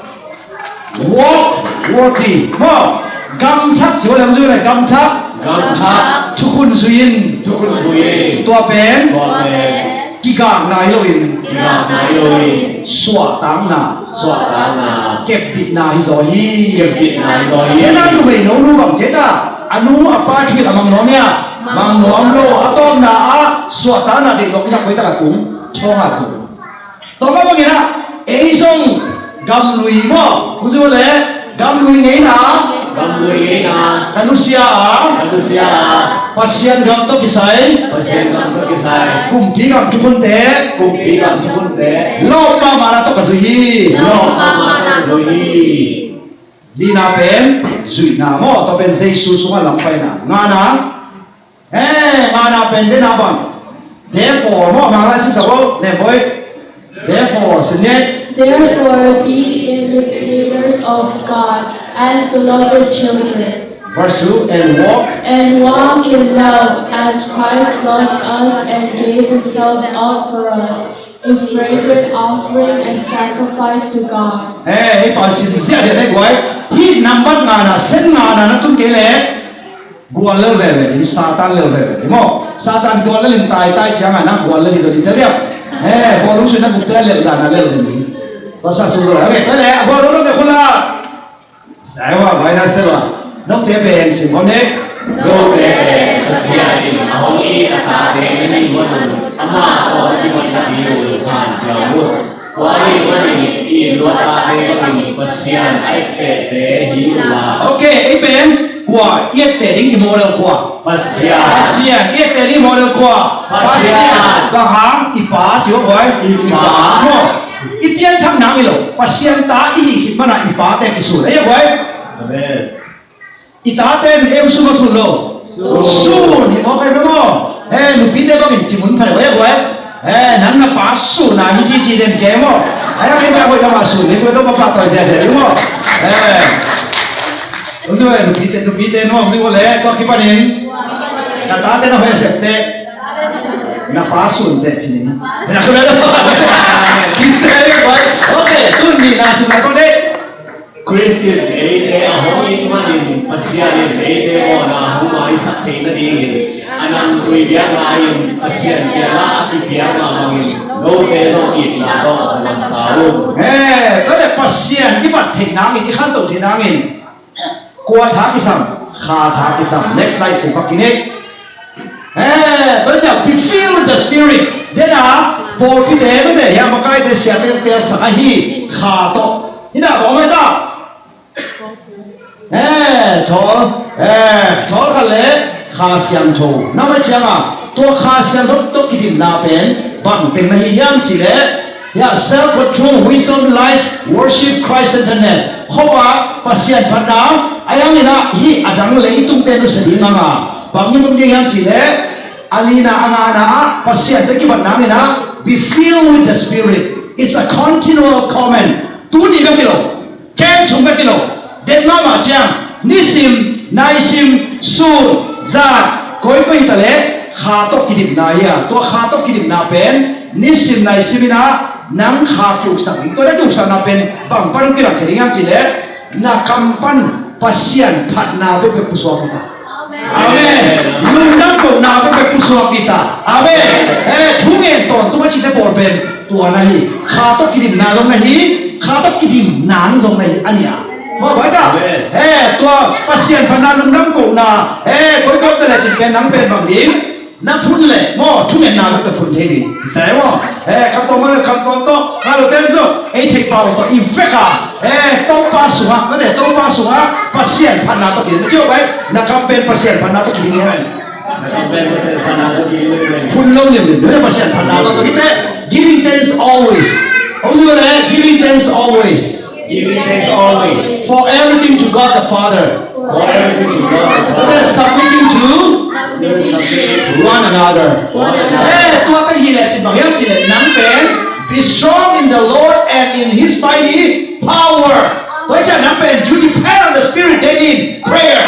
Walk worthy. Maw, gamthak, ci vo le, hong zui le, gamthak. Gamthak. Thukhun zui in. Thukhun zui in. Tua pen. Tua pen. Kigakna hi loin. Kigakna hi loin. Suahtakna. Suahtakna. Kepbitna hi zaw hi. Kepbitna hi zaw hi. Hena numei no nu bang cihta, a nu a pa thu a mang nuam hia? Mang nuam lo. A tawpna ah suahtakna deih lo kisa koi tak a tung? Thong a tung. Tua mah bangin ah, ei zong gamlui maw, hong zui le, gamlui ngeina. Gamlui ngeina. Ka nusia a. Ka nusia a. Pasian gam tawh kisai. Pasian gam tawh kisai. Kumpi gam thukhunte. Kumpi gam thukhunte. Lawp mahmahna tawh ka zui hi. Lawp mahmahna tawh ka zui hi. Lina pen zuihna maw, tua pen Jesu sungah lampaina. Ngana. Eh, ngana pen dena bang. Therefore, maw, mangla sim sa vo, ne boy. Therefore, sim ne. Therefore, be imitators of God as beloved children. Verse two, and walk. And walk in love as Christ loved us and gave himself up for us, a fragrant offering and sacrifice to God. Eh, hei pa sim zia zia ne guai. Hih nambat ngana, sen ngana na tun kei le. Gual lel veve ding, Satan lel veve ding maw. Satan gual lel in taitai ciangin na gual lel hi zaw ding te liam. Eh, bawlung sui na gukte lel dan a lel ding ding. Tua sa sung zaw, okay, tua le, a gual lel ding khun la. Sai wa, vai na sel wa. Note pen sim khawm ni. Note pen Pasian in a hong it a tate na hih manun, amah tawh na kimat nading uh hanciam un. Tua ahih manin i it uh a tate bangin Pasian a ettehte hi unla. Ok, ei pen kua i etteh ding, i model kua? Pasian. Pasian. I etteh ding i model kua? Pasian. Pasian. Bang hang? I Pa, ci uh koi? I Pa. I Pa maw. I pianthak nang hi lo. Pasian ta i hih khit mana i pate kisun. Ei koi? Amen. I tate in ei hong sun maw, sun lo? Sun. Sun, hi mawk ei maw. Eh, nupite bangin ci mun pha deuh ei guai. Eh, nang na pa sun a hi ci ci den kei maw. Ai, a kei bia hoih lamah sun, hi guai tawh pa pahtawi ziahziah ding maw. Eh. Hong zui, nupite, nupite maw, hong zui maw le, tua kipanin. Ka tate na hoih a sep teh. Na pa sun teh ci ning. Kite ei guai. Ok, tun nihna sun lai kong deh. Khrist in eite a hong it manin Pasian in eite mawhna hong maisak theih nadingin a namtui biakna-in Pasian kiangah a kipia mah bangin note zong itna tawh hong man ta un. He, tua leh Pasian i mat theih nangin, i khanto theih nangin Kua tha kisam, Kha tha kisam. Next slide, sim pak kik ni. Eh, tua ciang be filled with the Spirit. Dena, pawlpite mete, hia makaite siate tel sak ahi, Kha tawh. Hina, bawl mai ta. Eh, thawl, eh, thawl khat le Kha Siangtho. Na mai cianga, tua Kha Siangtho tawh kidimna pen bang teng na hi hiam cih leh, ya, self control, wisdom, light, worship, Christ centeredness. Khop a Pasian phatna, a yang ina hi a dang leitungte nusia ding anga. Bang hi bang ding hiam cih leh, a lina a ngana ah Pasian tawh kibatna ina, be filled with the Spirit. It's a continual command. Tuni bek hi lo. Ken sung bek hi lo. Den mahmah ciang, nisim, naisim, sun, zan, koikoi hi ta leh, Kha tawh kidimna hi a. Tua Kha tawh kidimna pen, nisim, naisim ina, nang Kha kiuksak ding. Tua na kiuksakna pen, bang pan kilang khe ding hiam cih leh, na kam pan Pasian phatna bekbek pusuak hi ta. Amen. Lungdam kohna bekbek pusuak hi ta. Amen. Eh, thungen tawntung a cite pawl pen tua na hi. Kha tawh kidimna zong na hi. Kha tawh kidim nang zong na hi a nia. Maw, bai ta. Amen. Eh, tua Pasian phatna lungdam kohna. Eh, koikoi ta le cin pen nang pen bang ding. Na phun le maw, thungetna bek tawh phun thei ding. Zai maw, eh, kam tawm maw, kam tawm tawh, na lo ten zo, ei thei pau tawh i vek a, eh, Topa sungah, mate, Topa sungah Pasian phatna tawh kiding. Na ciau bai, na kam pen Pasian phatna tawh kiding hi. Na kam pen Pasian phatna tawh kiding hi. Phun lo lim lim, na Pasian phatna tawh kiding. Giving thanks always. Ong zi le, giving thanks always. Giving thanks always. For everything to God the Father. For everything to God the Father. Submitting to one another. One another. Eh, tua ta hi le cin bang hiam cin le nang pen, be strong in the Lord and in His mighty power. Tua ciang nang pen, you depend on the Spirit daily in prayer.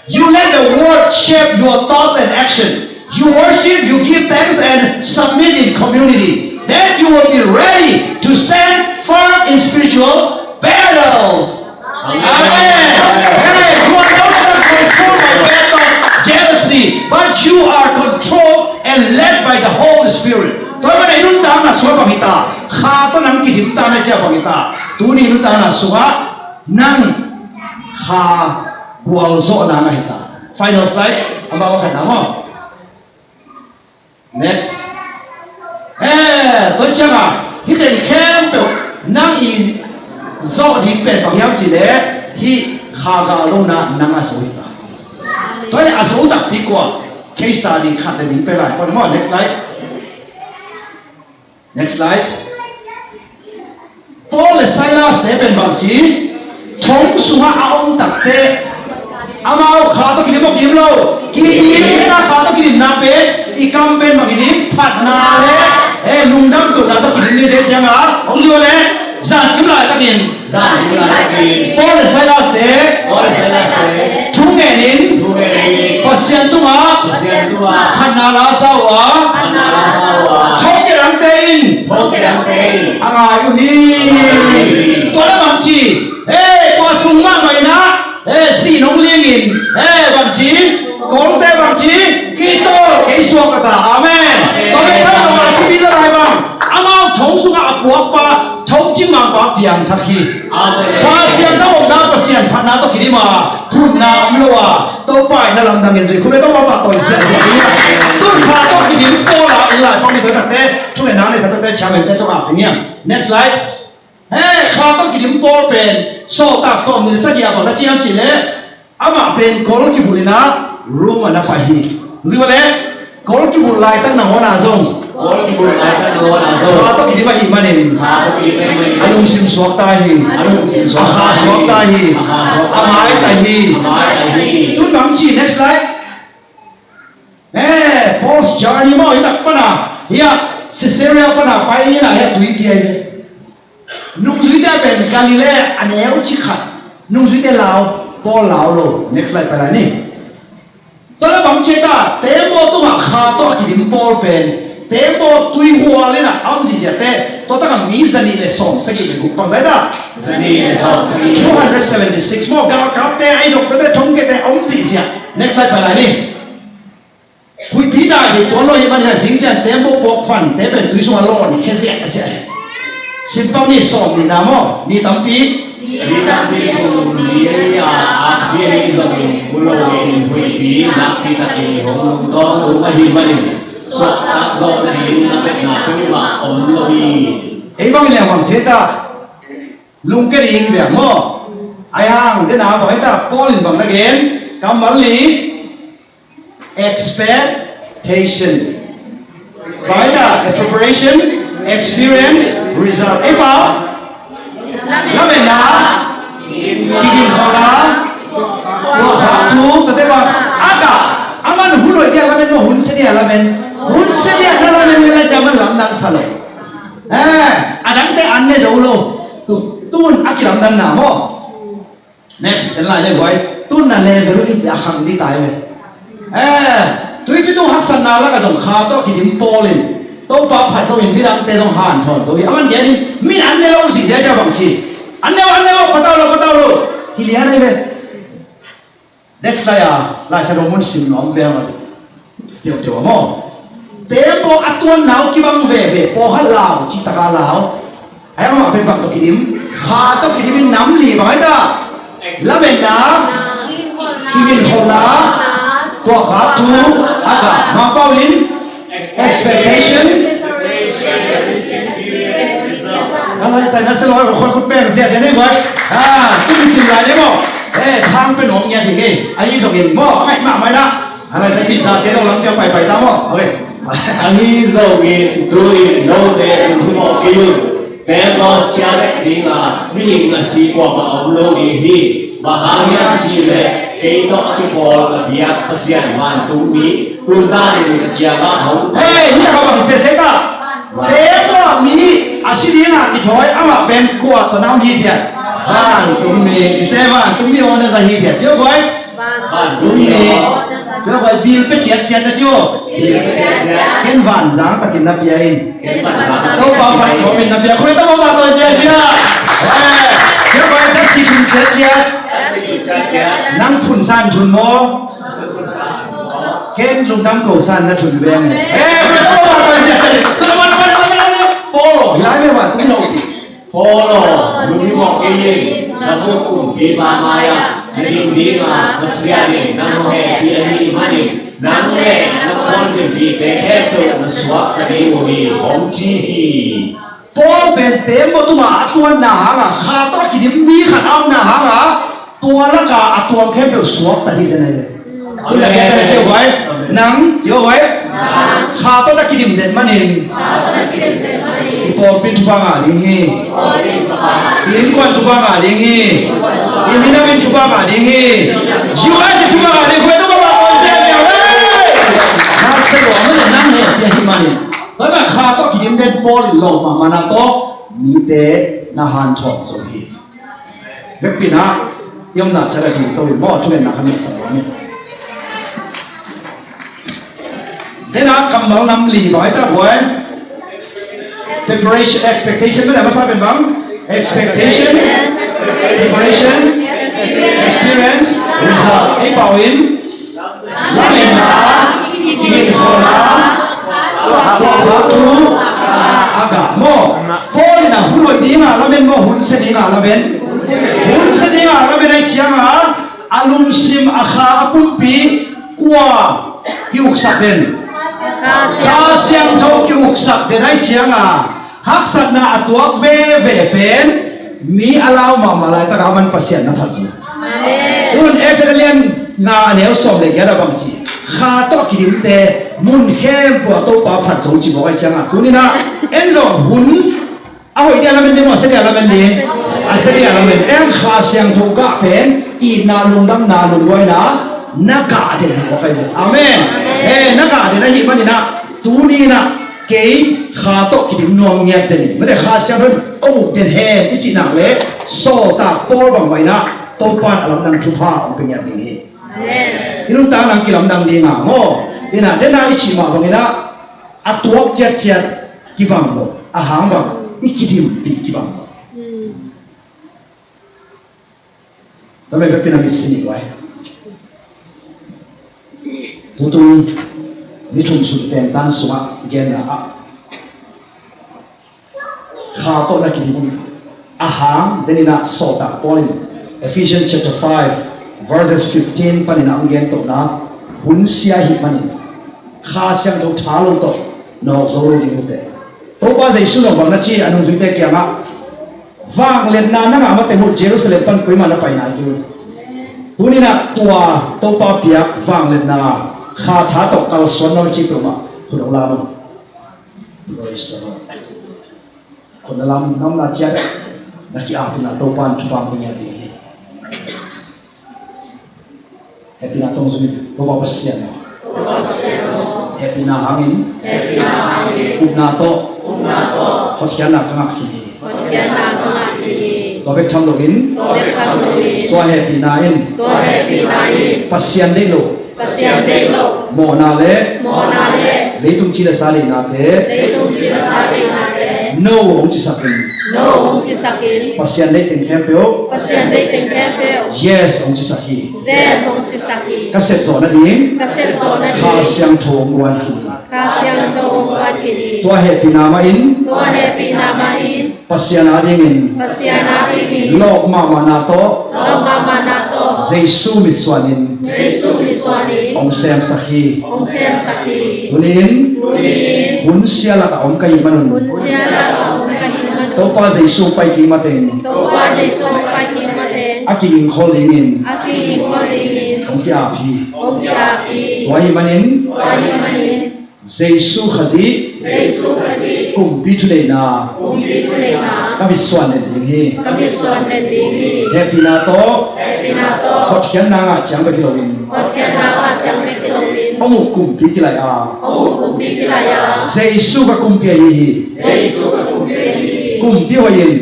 You let the word shape your thoughts and action. You worship, you give thanks, and submit in community. Then you will be ready to stand firm in spiritual battles. Amen. Hey, you are no longer controlled by battle of jealousy, but you are controlled and led by the Holy Spirit. Tua mana i nuntakna sungah bang hi ta, Kha tawh nang kidim ta na cia bang hi ta. Tuni nuntakna sungah nang Kha gualzawhna na hi ta. Final slide. Amau khat na maw. Next. Eh, tua cianga, hih teng khempeuh nang i zawh ding pen bang hiam cih leh, hih Kha gah lohna nang a zo hi ta. Tua leh a zo takpi kua, case study khat le ding pen lai. Pua maw, next slide. Next slide. Paul le Silas te pen bangci, thong sungah a om takte, amau Kha tawh kidim maw kidim lo, kidim, a Kha tawh kidimna pen, i kam pen bang kidim, phatna le, eh, lungdam kohna tawh kidim ni, tua cianga, ong zi le, zan kim laitakin, zan kim laitakin, Paul le Silas te, Paul le Silas te, thungen in, thungen in, Pasian tungah, Pasian tungah, phatna la sa uh a, phatna la sa uh a, thong kidangte in, thong kidangte in, a ngai uh hi. Tua leh bangci, eh, tua sung mahmah in ah, eh, si nong ling in, eh, bangci, kongte bangci, kitawl kei suak ka ta. Amen. Tua leh bangci, pi za lai bang, amau thong sungah a puakpa, thong cimangpa piangthak hi. Amen. Kha Siangtho omna Pasian phatna tawh kidim a, phunna om lo a, Topa in na lamdang in zui khum le Topa pahtawi siahsiah hi a. Tun Kha tawh kidim pawl a, i lai pang ni tua takte, thungetna nei sa takte, chairman te tawh a pung hiam. Next slide. He, Kha tawh kidim pawl pen, sawltak sawmnih le sagih a bang na ci hiam cih leh, amah pen kol kibulh in ah, room ah na pai hi. Zui ua leh, kol kibulh laitak nangawn ah zong, kol kibulh laitak nangawn ah zong, Kha tawh kidim ahih manin, Kha tawh kidim ahih manin, a lungsim suakta hi. A lungsim suakta hi. A kha suakta hi. A kha suakta hi. A mai ta hi. A mai ta hi. Tun bang ci, next slide. Eh, Paul's journey maw, hi tak pan a, hiah Caesarea pan a pai in ah, hiah tui pia hi. Nungzuite a pen Galilee a neu cik khat. Nungzuite lau, Paul lau lo. Next slide pai lai ni. Tua leh bang ci ta, tembaw tungah Kha tawh a kidim pawl pen, tembaw tuihual in ah a om zihziahte, tua takah mi zanih le sawmsagih le guk, bangzah ta? Zanih le sawmsagih. Two hundred seventy-six maw, galkapte, a i doktorte, thongkiate a om zihziah. Next slide pai lai ni. Huihpi dai hi tuan lo hi manin ah zing ciang tembaw puak fante pen tui sungah lawn khia ziahziah hi. Simpang ni sawm ni na maw, ni tampi. Mi tampi sung mi ei a aksi ahi zongin mu loin huihpi nakpi takin hong lungdawng tung ahih manin suahtak zawh nading na betna peuhmah om lo hi. Ei bang liang bang ci ta. Lungke ding biang maw? Ai hang dena bang hita Paul in bang na gen kammal li expectation. Bang hita preparation, experience, result. Ei pa lamen na kiginkhawhna tua khat thu tate bang a ka a man hun hoih dia lamen maw hun se dia lamen hun se dia na lamen le lai cia man lamdang sa lo. Eh, a dangte an ne zo lo. Tu, tun a kilamdanna maw? Next, en lai ne buai. Tun na level uh i a khang di tai ve. Eh, tuipi tung haksatna lak a zong kha tawh kidim Paul in Topa phat zongin midangte zong hanthawn zo hi. A man gen in min an ne lo zihziah cia bang ci. An ne lo, an ne lo, patau lo, patau lo. Hi lian ahi ve. Next lai a, Lai Siangtho mun sim nuam ve hang a. Teu teu a maw. Tembaw a tuanna uh kibang veve, pawlkhat lau, cih taka lau. Ai amah pen bang tawh kidim, kha tawh kidim in nam li bang ai ta. Lametna, kiginkhawmna, tua kha thu, a ka, Mangpau in, expectation. Alai sai na se lo ko khut peng zia zia nei boy. Ah, tu sim lai nei mo. Eh, thang pen om nya ti ke. Ai zong in mo, mai ma mai na. Alai sai pi sa te lo lam pia pai pai ta mo. Okay. Ahi zongin tu in no te tu mo ke yun. Te lo sia le ding a, mi ning a si kwa ba om lo ding hi. Bang hang hiam cih leh kei tawh a kipawl ka biak Pasian vantungmi tu zanin ka kiangah hong. Hei, hi takah bang sese ta? Te tawh mi a si dingah i thawi amah pen kua tawh na om hithiat? Vantungmi, i se vantungmi aw na za hithiat. Cio buai? Vantungmi. Cio buai, bil pe ciat ciat na cio. Ken vanzang takin na pia in. Topa pan khawm in na pia. Khoi tawh mah tawh ciat ciat. Eh, cio buai, taxi thun ciat ciat. Nang phun san thun maw? Ken lungdam ko san na thun veng e. Eh, Paul aw, hilai mah tung lo. Paul aw, lungdam mawk kei in, na buk kumpipa mai-ah na ding ding a, Pasian in nang hong hehpih ahih manin nang le na khualzinpihte khempeuh na suakta ding uh hi, hong ci hi. Paul pen tembaw tuma a tuanna hanga kha tawh a kidim mi khat a omna hanga tua laka a tuang khempeuh suakta hi zen ahi ve. Tun a kenta na cio vai nang cio vai kha tawh a kidim den manin i pawlpi in thupha ngah ding hi. I innkuan thupha ngah ding hi. I minam in thupha ngah ding hi. U S in thupha ngah ding hi. Khuai tawh bawlbawlna sia sia ve. Nak se lo a manin nang hehpih ahih manin tua bang kha tawh kidim den Paul in lo mahmah na tawh mite na hanthawn zo hi. Vekpi-in ah i omna ciat a dingto in maw a thungetna kha na sak lo hi. Dena kammal nam li bang ai ta buai. Preparation, expectation, mete masa pen bang? Expectation, preparation, experience, result. Ei pau in lametna, kiginkhawhna, tua kha thu, a ka maw. Paul in a hun hoih dinga lamen maw, hun sia dinga lamen? Hun sia dinga lamen ahih cianga a lungsim, a kha, a pumpi kua ki-uksak den? Kha Siangtho ki-uksak den ahih cianga haksatna a tuak veve pen mi a lau mahmah laitakah a man Pasian na phat zo. Amen. Tun Efesa lian nga a neu sawm le giat ah bang ci? Kha tawh a kidimte mun khempeuh ah Topa phat zo ci mawk ahih ciangah tuni-in ah en zong hun a hoih dia lamen ding maw, a sia dia lamen ding? A sia dia lamen. En Kha Siangtho gah pen itna, lungdamna, lungduaina na gah den mawk ahi ve. Amen. He, na gah den ahih manin ah tuni-in ah kei kha tawh kidim nuam ngiat den hi. Mate Kha Siangtho in hong uk den hen i cih nak leh sawltak Paul bang mah in ah Topa in a lamdang thupha hong pia ngiat ding hi. Amen. I nuntakna kilamdang ding a maw? Ina dena i cih mah bangin ah a tuak ciatciat kibang lo, a hang bang i kidimpih kibang lo. Tua mah bek pi na mi sini wai. Tutung ni thum sung tentan sungah i genna ah kha tawh na kidim un. A hang, deninah sawltak Paul in Ephesians chapter five, verses fifteen paninah hong gentohna hun sia ahih manin Kha Siangtho tha lo tawh na hawk zo lo ding uh teh. Topa Jesu in bang na ci a nungzuite kiangah, vangliatna na ngah mateng uh Jerusalem pan koimah na pai nai kei un. Tuninah tua Topa piak vangliatna Kha tha tawh kalsuan na ci peuhmah khut hong lam un. Praise the Lord. Khut na lam, na omna ciat na ki-apinah Topa in thupha hong pia ding hi. Hehpihna tawh zong in Topa Pasian aw. Hehpihna hangin. Upna tawh. Hotkhiatna ka ngah khin hi. Tua bek tham loin. Tua hehpihna in. Pasian deih lo. Mawhna le. Leitung ci le sa deihnate. No hong cisak in. Pasian deih teng khempeuh. Yes hong cisak hi. Ka sep zawh nading. Kha Siangtho hong guan khin hi. Tua hehpihna mah in. Pasian adingin. Lawp mahmahna tawh. Jesu mitsuanin. Hong semsak hi. Tunin. Hun sia lakah om ka hih manun. Topa Jesu pai kik mateng. A kigingkhol dingin. Hong ki-ap hi. Tua ahih manin. Jesu Khazih. Kumpi thuneihna. Ka mitsuan den ding hi. Hehpihna tawh. Hotkhiatna ngah ciang bek hi loin. Hong uk kumpi kilai a. Jesu ka kumpi ahi hi. Kumpi hoih in.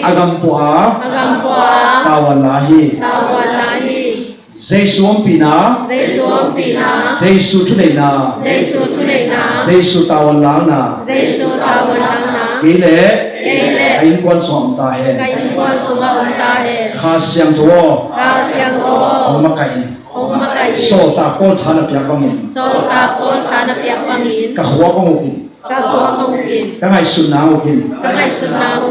A gam pua a. Tavuan la hi. Jesu ompihna. Jesu thuneihna. Jesu tavuan lakna. Kei le. Ka innkuan sungah om ta hen. Kha Siangtho aw. Hong makaih in. Sawltak Paul tha na piak bangin. Ka khua hong uk in. Ka ngaihsutna hong uk in.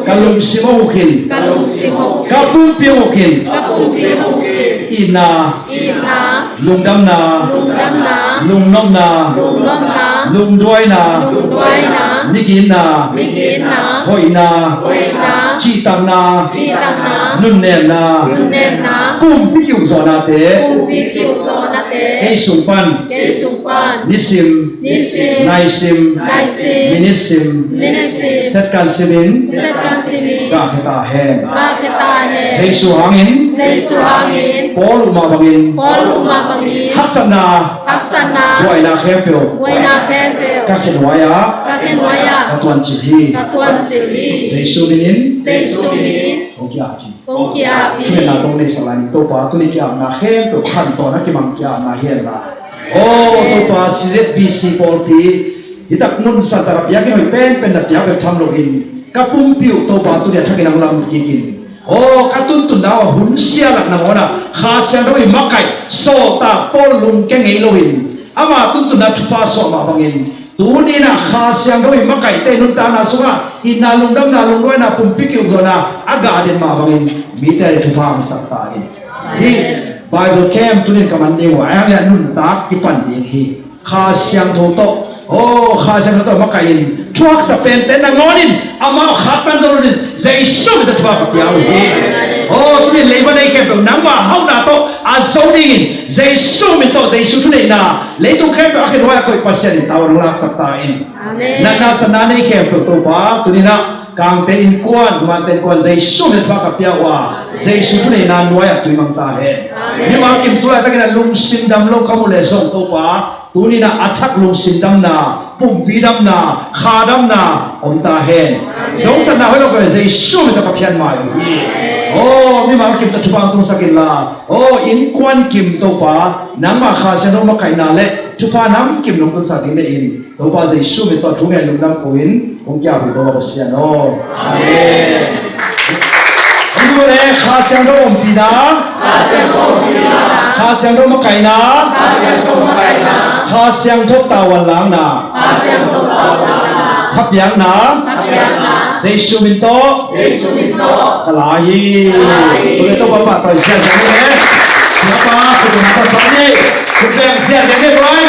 Ka lungsim hong uk in. Ka pumpi hong uk in. Itna. Lungdamna. Lungnopna. Lungduaina. Miginna. Hoihna. Cihtakna. Nunnemna. Pumpi ki-uk zawhnate. Kei sung pan. Nisim. Nisim. Naisim. Naisim. Minit sim. Minit sim. Setkan simin. Setkan simin. Gahkhia ta hen. Gahkhia ta hen. Jesu hangin. Jesu hangin. Paul uh mah bangin. Paul uh mah bangin. Haksatna. Haksatna. Buaina khempeuh. Buaina khempeuh. Ka khe nuai-ah. Ka khe nuai-ah. Ka tuancil hi. Ka tuancil hi. Jesu minin. Jesu minin. Kong ki-ap hi. Kong ki-ap hi. Thuneihna tawh neihsak lai ni Topa, tuni ki-apna khempeuh khantawn a kimang ki-apna hi hen la. Aw Topa, C Z B C pawlpi hi tak mun santak a piak in hoih penpen na piak bek tham loin ka pumpi uh Topa, tuni a thakin hong lam kik in. Aw ka tuntunna uh a hun sia lak nangawn ah Kha Siangtho i makaih sawltak Paul lungkia ngei loin ama tuntunna thupha suah mah bangin tuni in ah Kha Siangtho i makaihte i nuntakna sungah itna, lungdamna, lungduaina, pumpi ki-ukzawhna a gah den mah bangin mite a ding thupha hong sak ta in. Hih Bible camp tuni in ka man ding uh a, a hang in ah nuntak kipan ding hi. Kha Siangtho tawh, aw Kha Siangtho tawh makaih in, thuaksa pente nangawn in amau khaktan zo lo ding Jesu min tawh thupha ka pia uh hi. Aw tuni in leiba nei khempeuh nangmah hauhna tawh a zo dingin Jesu min tawh, Jesu thuneihna leitung khempeuh a khe nuai a koih Pasian in tavuan hong laksak ta in. Natna satna nei khempeuh Topa, tuni in ah Kangte innkuan, Nuante innkuan Jesu min tawh thupha ka pia uh a, Jesu thuneihna nuai-ah tui mang ta hen. Mimal kim tu laitakin ah lungsim dam lo ka muh leh zong Topa, tuni in ah a thak lungsim damna, pumpi damna, kha damna om ta hen. Zongsatna hoih lo ka pen Jesu min tawh ka phian mai uh hi. Aw mimal kim tawh thupha hong tungsak inla, aw innkuan kim Topa, nangmah Kha Siangtho makaihna le thupha namkim nong tungsak ding nei in Topa Jesu min tawh thu ngen lungdam ko in kong ki-ap hi Topa Pasian aw. Amen. Hong zui le Kha Siangtho ompihna. Kha Siangtho makaihna. Kha Siangtho tavuan lakna. Thapiakna. Thapiakna. Jesu min tawh. Jesu min tawh. Ka la hi. Ka la hi. Tule Topa pahtawi ziahziah ni. Siapa, kutu na ta sa ni. Kutu na ziahziah ni, boy.